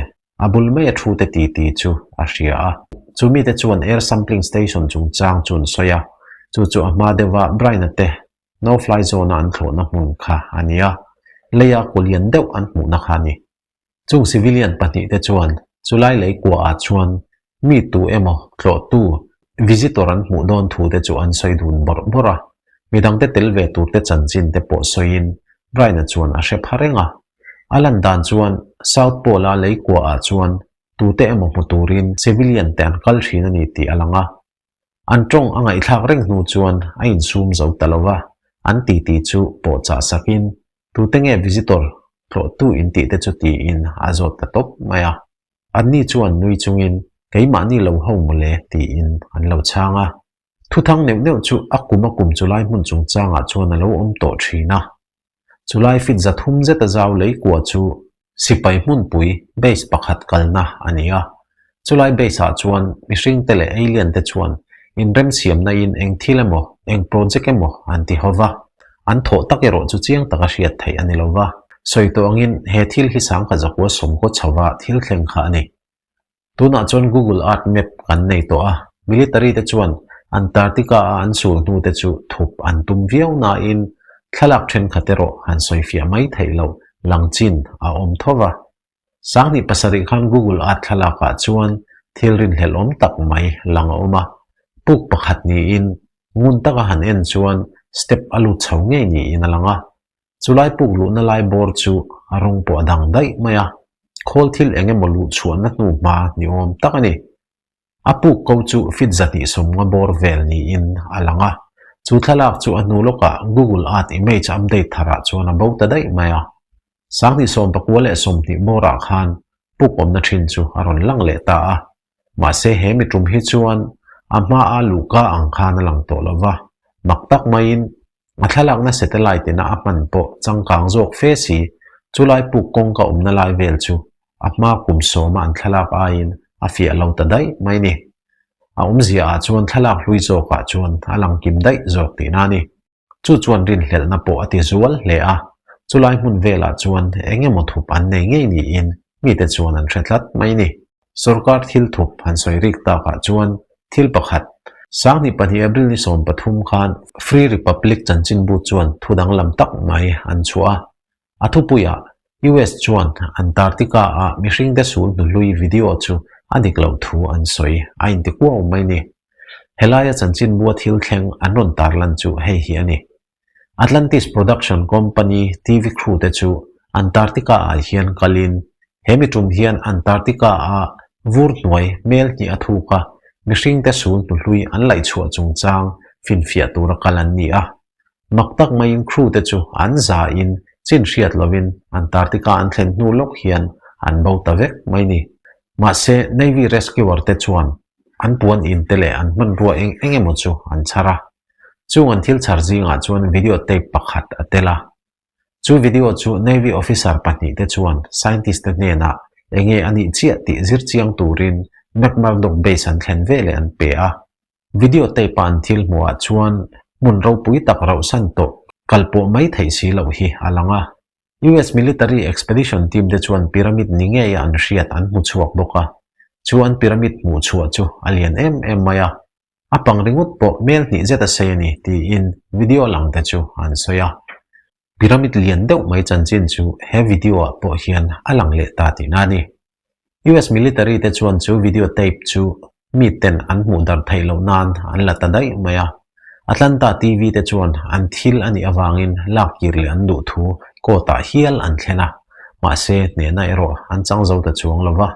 a bul mai a thu te titi chu a hria a. Chu mite chuan air sampling station chungchang chu an sawi a, chu chu a hma deuha Brian-a te No fly zone-a an thlawhna hmun kha a ni a, leia kaw lian deuh an hmuhna kha a ni. Chung civilian pahnihte chuan chulai lei kuaah chuan mi tu emaw tlawhtu visitor an hmuh dawn thu te chu an sawi dun bawrh bawrh a, midangte tel ve turte chanchin te pawh sawiin Brian-a chuan a hre pha reng a. A lan dan chuan South Pole-a lei kuaah chuan tute emaw hmu turin civilian te an kal thin a ni tih a lang a. An tawng a ngaihthlak reng hnu chuan a insum zo ta lo va, an titi chu pawh chah sakin Tute nge visitor tlawhtu in tih te chu tiin a zawt ta tawp mai a. Anni chuan nui chungin keimahni lo ho mawle tiin an lo chhang a. Thuthang neuh neuh chu a kum a kum chulai hmun chungchangah chuan a lo awm tawh thin a. Chulai fit 300 zet a zau lei kua chu Sipai hmunpui, base, pakhat kalna a ni a. Chulai base-ah chuan mihringte leh alien te chuan inremsiamna in eng thil emaw, eng project emaw an ti ho va. An thawh tak erawh chu chiang taka hriat theih a ni lo va. Sawi tawh angin he thil hi sangkhat zakua sawmkaw chhova thil thleng kha a ni. Tunah chuan Google Earth map kan nei tawh a, military te chuan Antarctica-a an sul hnute chu thup an tum viau nain thlalak thenkhat erawh han sawifiah mai theih loh lang chin a awm tho va. Sanghnih pasarih khan Google Earth thlalakah chuan thil rinhlelh awm tak mai lang a awm a, puk pakhat niin ngun taka han en chuan step a lut chho ngei niin a lang a. Chulai puk luhna lai bawr chu a rawng pawh a dang daih mai a, khawl thil eng emaw luh chhuahna hnu hma ni awm tak a ni. A puk ko chu fit 250 bawr vel niin a lang a, chu thlalak chu a hnu lawkah Google Earth image update tharah chuan a bo ta daih mai a. 2029 bawrah khan puk awmna thin chu a rawn lang leh ta a, mahse he mi tum hi chuan a hmaa luhka ang khan a lang tawh lo va, mak tak maiin A thlalakna satellite ina a hman pawh changkang zawk fe si, chulai puk kawngka awmna lai vel chu a hma kum sawma an thlalak aiin a fiah lo ta daih mai ni. A awmzia ah chuan thlalak hlui zawkah chuan a lang kim daih zawk tihna a ni. Chu chuan rinhlelhna pawh a ti zual hle a, chulai hmun velah chuan eng emaw thup an nei ngei niin mite chuan an hre tlat mai ni. Sorkar thil thup han sawi rik takah chuan thil pakhat, 2002 April ni 13 khan Free Republic chanchinbu chuan thu danglam tak mai an chhuah a. A thupuiah US chuan Antarctica-a mihringte sul hnuhlui video chu a dik loh thu an sawi a inti kuau mai ni. Helaia chanchinbua thil thleng an rawn tarlan chu hei hi a ni. Atlantis Production Company TV crew te chu Antarctica-ah hian kalin, he mi tum hian Antarctica-a vur hnuai hmel hnih a thuk a, mihringte sul hnuhlui an laih chhuah chungchang finfiah tura kal an ni a. Mak tak maiin crew te chu an zain chin hriat lovin Antarctica an thlen hnu lawk hian an bo ta vek mai ni. Mahse, Navy rescuer te chuan an puan in te leh an hmanrua eng eng emaw chu an chhar a. Chung an thil chhar zingah chuan video tape pakhat a tel a. Chu video chu Navy officer pahnihte chuan scientist te hnenah enge a nih chiah tih zir chiang turin McMurdoch Base an thlen veleh an pe a. Video tape-a an thil hmuhah chuan hmun ropui tak rauhsan tawh kal pawh mai theih si loh hi a lang a. US Military Expedition team te chuan pyramid ni ngeia an hriat an hmu chhuak bawk a. Chu an pyramid hmuh chhuah chu a lian em em mai a. A pang ringawt pawh hmel hnih zet a sei a ni tiin video lang te chu an sawi a. Pyramid lian deuh mai chanchin chu he video ah pawh hian a lang leh ta tihna a ni. US military te chuan chu video tape chu mi ten an hmuh dar theih loh nan an la ta daih mai a. Atlanta TV te chuan an thil a nih avangin lak kir leh an duh thu court ah hial an thlen a, mahse hnehna erawh an chang zo ta chuang lo va.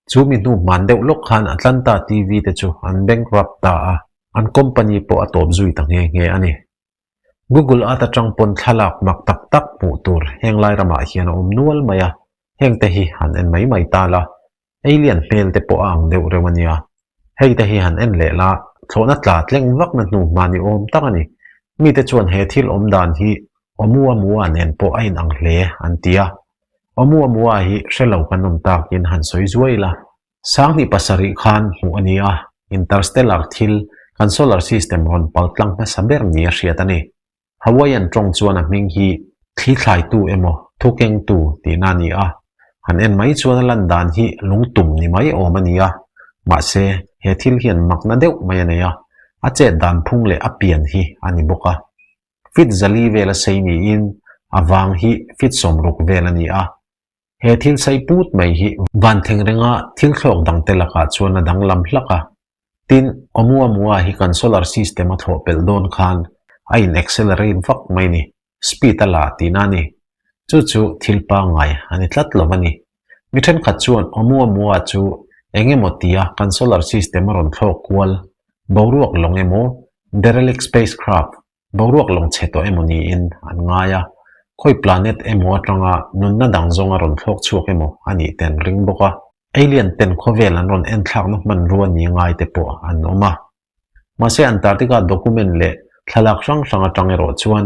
Chu mi hnu hman deuh lawk khan Atlanta TV te chu an bankrupt ta a, an company pawh a tawp zui ta nghe nghe a ni. Google Earth atang pawn thlalak mak tak tak hmuh tur heng lai ramah hian a awm nual mai a, heng te hi han en mai mai ta la, alien hmel te pawh a ang deuh reuh a nia. Hei te hi han en leh la, thlawhna tla tleng vakna hnu hma ni awm tak a ni. Mite chuan he thil awm dan hi Oumuamua nen pawh a inang hle an ti a. Oumuamua hi hre lo kan awm takin han sawi zuai ila. 2007 khan hmuh a ni a, interstellar thil kan solar system rawn pal tlang hmasa ber ni a hriat a ni. Hawaiian tawng chuan a hming hi thli thlaitu emaw thukengtu tihna a ni a, han en mai chuan a lan dan hi lungtum ni mai awm a ni a, mahse he thil hian makna deuh mai a nei a, a chet dan phung leh a pian hi a ni bawk a. Fit zali vel a sei niin a vang hi fit 60 vel a ni a. He thil sei put mai hi van thleng renga thil thlawk dangte lakah chuan a danglam hlak a. Tin, Oumuamua hi kan solar system a thlawh pelh dawn khan a in accelerate vak mai ni, speed a la tihna a ni. Chu chu thil pangngai a ni tlat lo a ni. Mi thenkhat chuan Oumuamua chu eng emaw tia kan solar system a rawn thlawk kual, boruak lawng emaw, derelict spacecraft, Boruak lawng chhe tawh emaw niin an ngai a, khawi planet emaw atanga nunna dang zawng a rawn thlawk chhuak emaw a nih te an ring bawk a. Alien ten khawvel an rawn enthlakna hmanrua ni ngai te pawh an awm a. Mahse Antarctica document leh thlalak hrang hrang atang erawh chuan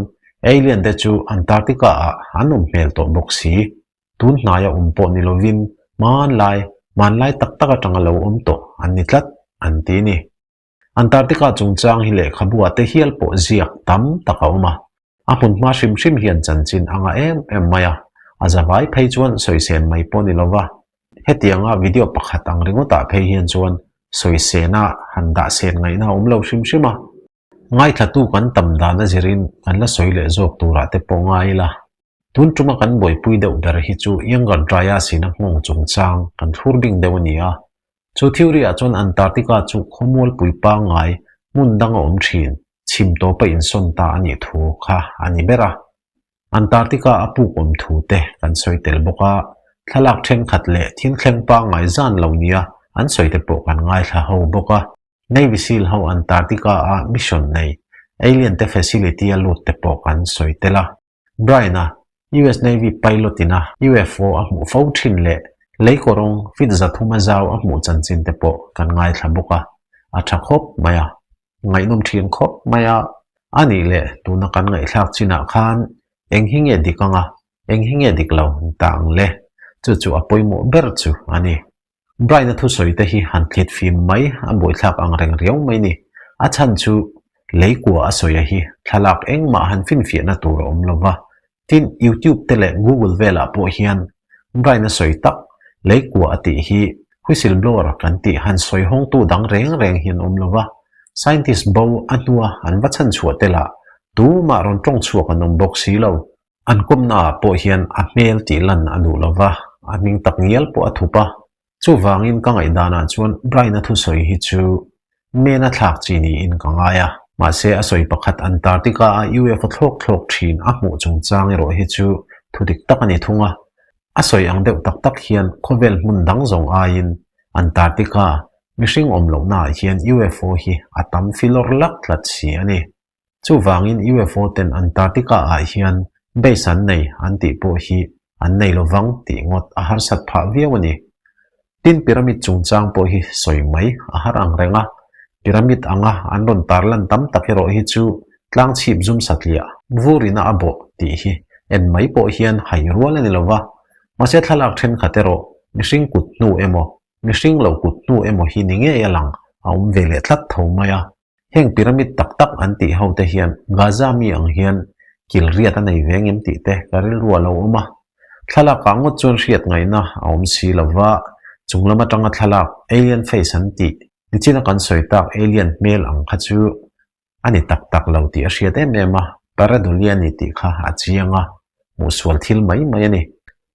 alien te chu Antarctica ah an awm hmel tawh bawk si. Tun hnaia awm pawh ni lovin hmanlai, hmanlai tak tak atanga lo awm tawh an ni tlat an ti ni. Antarctica chungchang hi lehkhabu ah te hial pawh ziak tam tak a awm a. A hmunhma hrim hrim hian chanchin a ngah em em mai a, a zavai phei chuan sawisên mai pawh ni lova, hetianga video pakhat ang ringawtah phei hian chuan sawisêna han dah sen ngaihna a awm lo hrim hrim a. Ngaithlatu kan tam dan a zirin kan la sawi leh zawk turah te pawh ngai ila. Tun tuma kan buaipui deuh ber hi chu Younger Dryas in a nghawng chungchang kan thlur bing deuh a ni a. Chu theory ah chuan Antarctica chu khawmualpui pangngai hmun dang a awm thin, chhim tawpa insawn ta a nih thu kha a ni ber a. Antarctica a puk awm thu te kan sawi tel bawk a, thlalak thenkhat leh thil thleng pangngai zan lo nia an sawi te pawh kan ngaithla ho bawk a. Navy Seal ho Antarctica a mission nei alien te facility a lut te pawh kan sawi tel a. Brian-a, US Navy pilot ina UFO a hmuh fo thin leh lei kawrawng feet 300 a zau a hmuh chanchin te pawh kan ngaithla bawk a, a tha khawp mai a, ngaihnawm thin khawp mai a. A nih leh tuna kan ngaihthlak chinah khan eng hi nge dik anga, eng hi nge dik lo ni ta ang le? Chu chu a pawimawh ber chu a ni. Brian-a thusawi te hi han thlit fim mai a buaithlak ang reng riau mai ni. A chhan chu lei kua a sawia hi thlalak engmah han finfiahna tur a awm lo va. Tin, YouTube te leh Google velah pawh hian Brian-a sawi tak lei kua a tih hi whistle blower kan tih han sawi hawngtu dang reng reng hi an awm lo va. Scientist bo a hnua an va chhan chhuah te lah tumah rawn tawng chhuak an awm bawk si lo. An kawmnaah pawh hian a hmel tih lan a duh lo va, a hming tak ngial pawh a thup a. Chuvangin ka ngaihdanah chuan Brian-a thusawi hi chu men a thlak chi niin ka ngai a. Mahse a sawi pakhat Antarctica-a UFO thlawk thlawk thin a hmuh chungchang erawh hi chu thu dik tak a ni thung a. A sawi ang deuh tak tak hian khawvel hmun dang zawng aiin Antarctica mihring awm lohnaah hian UFO hi a tam filawr lak tlat si a ni. Chuvangin UFO ten Antarctica ah hian base an nei an tih pawh hi an nei lo vang tih ngawt a harsat phah viau a ni. Tin pyramid chungchang pawh hi sawi mai a har ang reng a, pyramid anga an rawn tarlan tam tak erawh hi chu tlang chhip zum satliah vurina a bawh tih hi en mai pawh hian hai rual a ni lo va, mahse thlalak thenkhat erawh mihring kut hnu emaw mihring lo kut hnu emaw hi ni ngei a lang a awm ve leh tlat tho mai a. Heng pyramid tak tak an tih ho te hian Gaza mi ang hian kil riat a nei ve ngem tih te ka rilru a lo awm a. Thlalak ah ngawt chuan hriat ngaihna a awm si lo va, chung lam atanga thlalak alien face an tih nichina kan sawi tak alien hmel ang kha chu a ni tak tak lo tih a hriat em em a, Pareidolia ni tih kha a chiang a, hmuhsual thil mai mai a ni.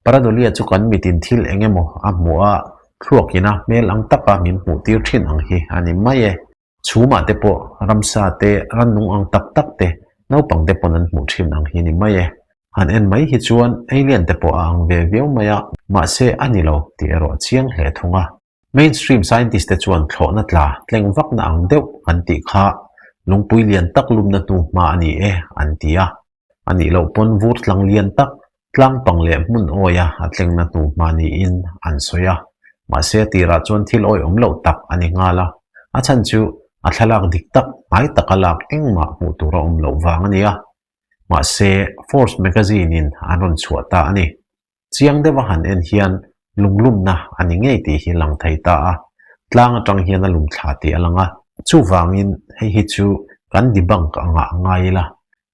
Pareidolia chu kan mitin thil eng emaw a hmuh a, thluakin a hmel ang taka min hmuh tir thin ang hi a ni mai e. Chhumah te pawh ramsa te, rannung ang tak tak te, naupang te pawn an hmuh thin ang hi ni mai e. Han en mai hi chuan alien te pawh a ang ve viau mai a, mahse a ni lo tih erawh a chiang hle thung a. Mainstream scientist te chuan thlawhna tla tleng vakna ang deuh an tih kha lungpui lian tak lumna hnu hma a ni e an ti a. A nih loh pawn vur tlang lian tak, tlang pang leh hmun awia a tlengna hnu hma niin an sawi a. Mahse a tirah chuan thil awihawm loh tak a ni nghal a. A chhan chu a thlalak dik tak, hnai taka lak engmah hmuh tur a awm loh vang a ni a. Mahse Forbes magazine-in an rawn chhuah ta a ni. Chiang deuha han en hian lunglumna a ni ngei tih hi lang thei ta a, tlang atang hian a lum thla tih a lang a. Chuvangin hei hi chu kan debunk angah a ngai ila.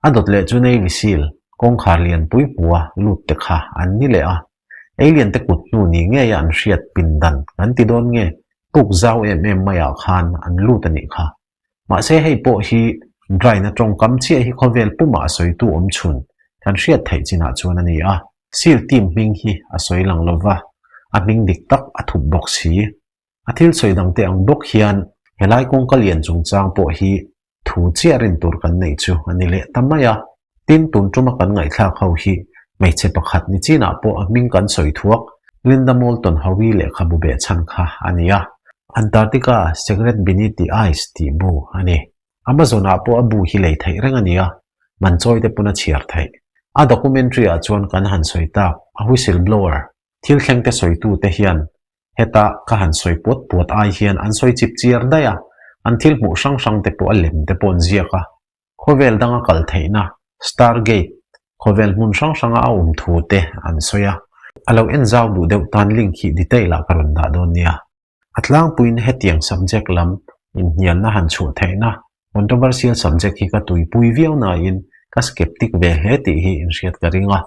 A dawt leh chu Navy Seal, kawngkhar lianpui hmua lut te kha an ni leh a. Alien te kut hnu ni ngeia an hriat pindan kan ti dawn nge, puk zau em em maiah khan an lut a nih kha. Mahse hei pawh hi Brian-a tawngkam chiah hi khawvel pumah a sawitu awm chhun kan hriat theih chinah chuan a ni a. Seal team hming hi a sawi lang lo va, a hming dik tak a thup bawk si. A thil sawi dangte ang bawk hian helai kawngka lian chungchang pawh hi thu chiah rin tur kan neih chu a ni leh ta mai a. Tin, tun tuma kan ngaihthlak ho hi hmeichhe pakhat ni chinah pawh a hming kan sawi thuak Linda Moulton Howe lehkhabu behchhan kha a ni a. Antarctica Secret Beneath the Ice tih bu a ni. Amazon-ah pawh a bu hi lei theih reng a ni a, man chawi te pawn a chhiar theih. A documentary-ah chuan kan han sawi tak a whistle blower, thil thleng te sawitute hian heta ka han sawi puat puat ai hian an sawi chip chiar daih a, an thil hmuh hrang hrang te pawh a lem te pawh an ziak a. Khawvel danga kal theihna, Stargate, khawvel hmun hrang hranga a awm thu te an sawi a. A lo en zau duh deuh tan link hi detail ah ka rawn dah dawn nia. A tlangpuiin hetiang subject lam inhnialna han chhuah theihna, controversial subject hi ka tuipui viau nain. Ka skeptic ve hle tih hi inhriat ka ring a.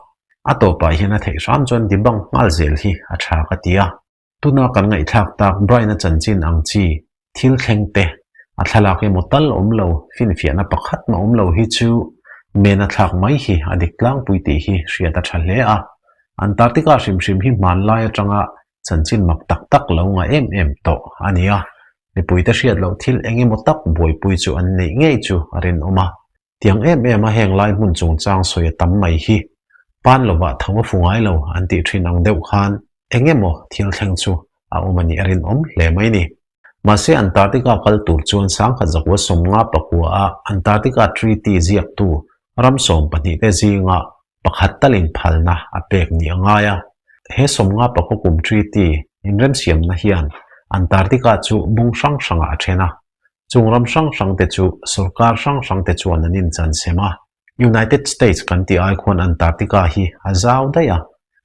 A tawpah hian a theih hram chuan debunk nghal zel hi a tha ka ti a. Tuna kan ngaihthlak tak Brian-a chanchin ang chi thil thleng te, a thlalak emaw tal awm lo, finfiahna pakhat mah awm lo hi chu men a thlak mai hi a dik tlangpui tih hi hriat a tha hle a. Antarctica hrim hrim hi hmanlai atanga chanchin mak tak tak lo ngah em em tawh a ni a. Mipuite hriat loh thil eng emaw tak buaipui chu an neih ngei chu a rinawm a. Tiang em em a heng lai hmun chungchang sawi a tam mai hi pan lovah tho a fu ngai lo an tih thin ang deuh khan eng emaw thil thleng chu a awm a nih a rinawm hle mai ni. Mahse Antarctica kal tur chuan sangkhat zakua 50 pakua a Antarctica Treaty ziaktu ram 12 te zinga pakhat talin phalna a pek nih a ngai a. He 50 pakua kum treaty inremsiamna hian Antarctica chu bung hrang hrangah a then a. Chung ram hrang hrang te chu sorkar hrang hrang te chuan an inchan sem a. United States kan tih ai khuan Antarctica hi a zau daih a,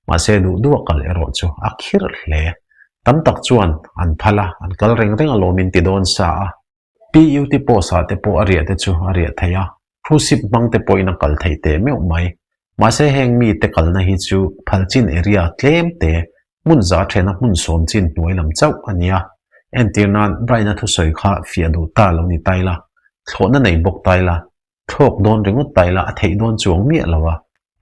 mahse duh duh a kal erawh chu a khirh hle. Tam tak chuan an phal a, an kal reng reng alawm in ti dawn sa a. PUT post ah te pawh a riah te chu a riah theih a, cruise ship hmang te pawhin a kal theih teh meuh mai. Mahse heng mite kalna hi chu phal chin area tlem te hmun za thena hmun sawm chin hnuai lam chauh a nia. Entir nan Brian-a thusawi kha fiah duh ta lo ni tai la, thlawhna nei bawk tai la, thlawk dawn ringawt tai la a theih dawn chuang miah lo a.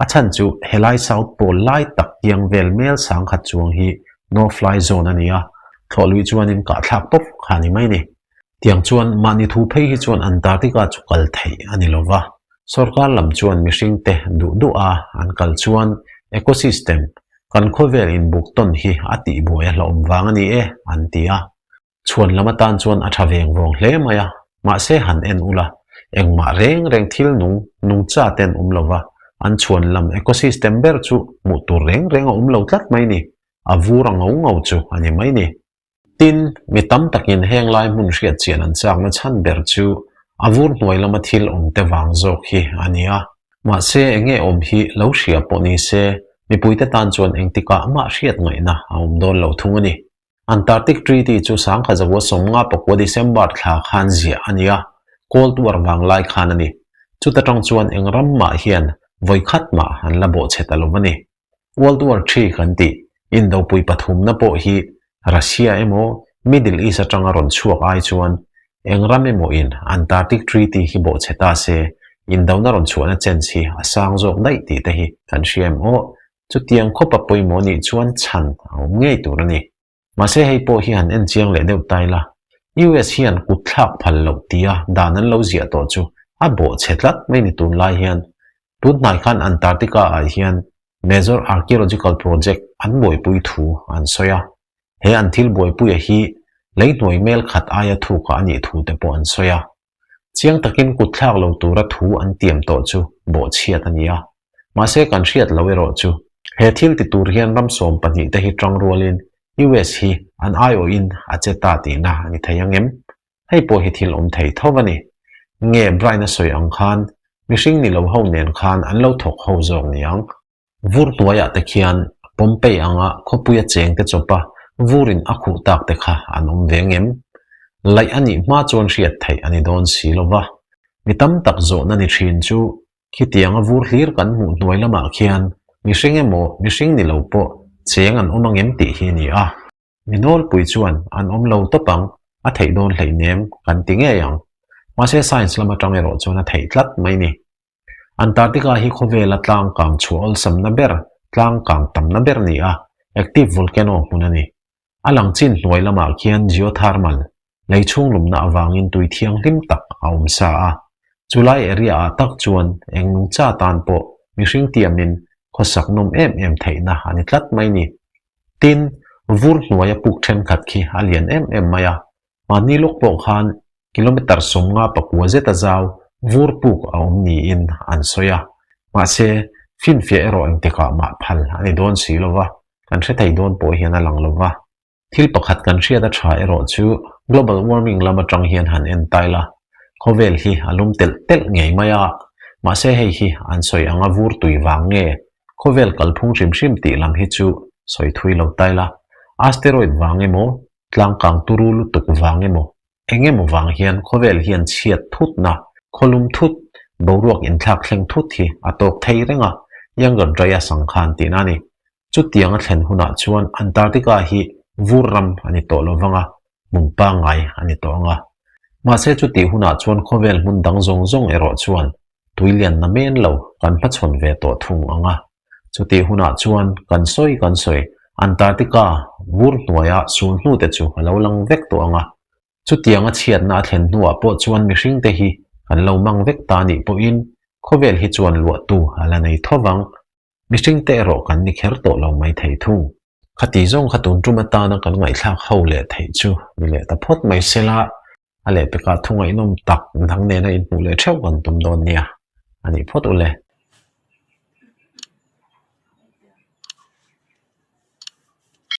A chhan chu helai South Pole lai tak kiang vel mel sangkhat chuang hi no fly zone a ni a, thlawh luih chuanin kahthlak tawp kha ni mai ni. Tiang chuan mahni thu phei hi chuan Antarctica chu kal theih a ni lo va, sorkar lam chuan mihringte duh duh a an kal chuan ecosystem, kan khawvel inbuk tawn hi a tihbuai a hlauhawm vang a ni e, an ti a. Chhuan lam atan chuan a tha veng vawng hle mai a, mahse han en ula, engmah reng reng thil nung, nungcha te an awm lo va, an chhuan lam ecosystem ber chu hmuh tur reng reng a awm lo tlat mai ni, a vur a ngau ngau chu a ni mai ni. Tin, mi tam takin heng lai hmun hriat chian an chakna chhan ber chu a vur hnuai lama thil awm te vang zawk hi a ni a. Mahse, enge awm hi lo hria pawh ni se, mipuite tan chuan engtikah mah hriat ngaihna a awm dawn lo thung a ni. Antarctic Treaty chu sangkhat zakua 54 December thla khan ziah a ni a, Cold War vang lai khan a ni. Chuta tang chuan eng ram mah hian vawikhat mah an la bawhchhe ta lo a ni. World War Three kan tih indopui pathumna pawh hi Russia emaw Middle East atanga rawn chhuak ai chuan eng ram emaw in Antarctic Treaty hi bawhchhe ta se indona rawn chhuahna chance hi a sang zawk daih tih te hi kan hria em aw? Chutiang khawpa pawimawh nih chuan chhan a awm ngei tur a ni. Mahse hei pawh hi han en chiang leh deuh ta ila, US hian kut thlak phal loh tia dan an lo ziah tawh chu a bawhchhe tlat mai ni tunlai hian. Tun hnai khan Antarctica ah hian Major Archaeological Project an buaipui thu an sawi a, he an thil buaipuia hi leihnuai mel khat aia thukah a nih thu te pawh an sawi a. Chiang takin kut thlak lo tura thu an tiam tawh chu bawhchhiat a ni a. Mahse kan hriat lo erawh chu he thil ti tur hian ram 12 te hi tang rualin US hi an aiawhin a che ta tihna a ni thei ang em? Hei pawh hi thil awm thei tho a ni. Nge Brian a sawi ang khan mihring ni lo ho nen khan an lo thawk ho zawk ni ang? Vur hnuaiah te khian Pompeii anga khawpuia cheng te chawpa vurin a khuh tak te kha an awm ve ngem? Laih a nih hma chuan hriat theih a ni dawn si lo va. Mi tam tak zawhna ni thin chu khitianga vur hlir kan hmuh hnuai lamah khian mihring emaw mihring ni lo pawh cheng an awm angem tih hi a ni a. Mi nawlpui chuan an awm lo tawp ang, a theih dawn hleihnem kan ti ngei ang. Mahse science lam atang erawh chuan a theih tlat mai ni. Antarctica hi khawvela tlang kang chhuah awlsamna ber, tlang kang tamna ber ni a, active volcano hmun a ni. A lang chin hnuai lamah khian geothermal, lei chhung lumna avangin tui thianghlim tak a awm sa a. Chulai area ah tak chuan eng nungcha tan pawh mihring tiamin khawsak nawm em em theihna a ni tlat mai ni. Tin, vur hnuaia puk thenkhat khi a lian em em mai a, Mahni lawk pawh khan kilometre 54 zeta zau vur puk a awm niin an sawi a, mahse finfiah erawh engtikah mah phal a ni dawn si lo va, kan hre thei dawn pawh hian a lang lo va. Thil pakhat kan hriat a tha erawh chu global warming lam atang hian han en tai la, khawvel hi a lum telh telh ngei mai a, mahse hei hi an sawi anga vur tui vang nge khawvel kalphung hrim hrim tih lam hi chu sawi thui lo tai la, asteroid vang emaw Tlangkang turu lutuk vang emaw, eng emaw vang hian khawvel hian chhiat thutna, khawlum thut, Boruak inthlak thleng thut hi a tawk thei reng a, Younger Dryas ang khan tihna a ni. Chutiang a thlen hunah chuan Antarctica hi vur ram a ni tawh lo vang a, hmun pangngai a ni tawh ang a. Mahse chutih hunah chuan khawvel hmun dang zawng zawng erawh chuan tui lianna men lo kan hmachhawn ve tawh thung ang a. Chutih hunah chuan kan sawi kan sawi Antarctica vur hnuaia sul hnute chu a lo lang vek tawh ang a. Chutianga chhiatna a thlen hnuah pawh chuan mihringte hi kan lo mang vek ta nih pawhin khawvel hi chuan luahtu a la nei tho vang. Mihringte erawh kan ni kher tawh lo mai thei thung. Khati zawng kha tun tum atana kan ngaihthlak ho leh theih chu ni leh ta phawt mai sela, a lehpekah thu ngaihnawm tak dang nena inhmuh leh theuh kan tum dawn nia. A nih phawt u le.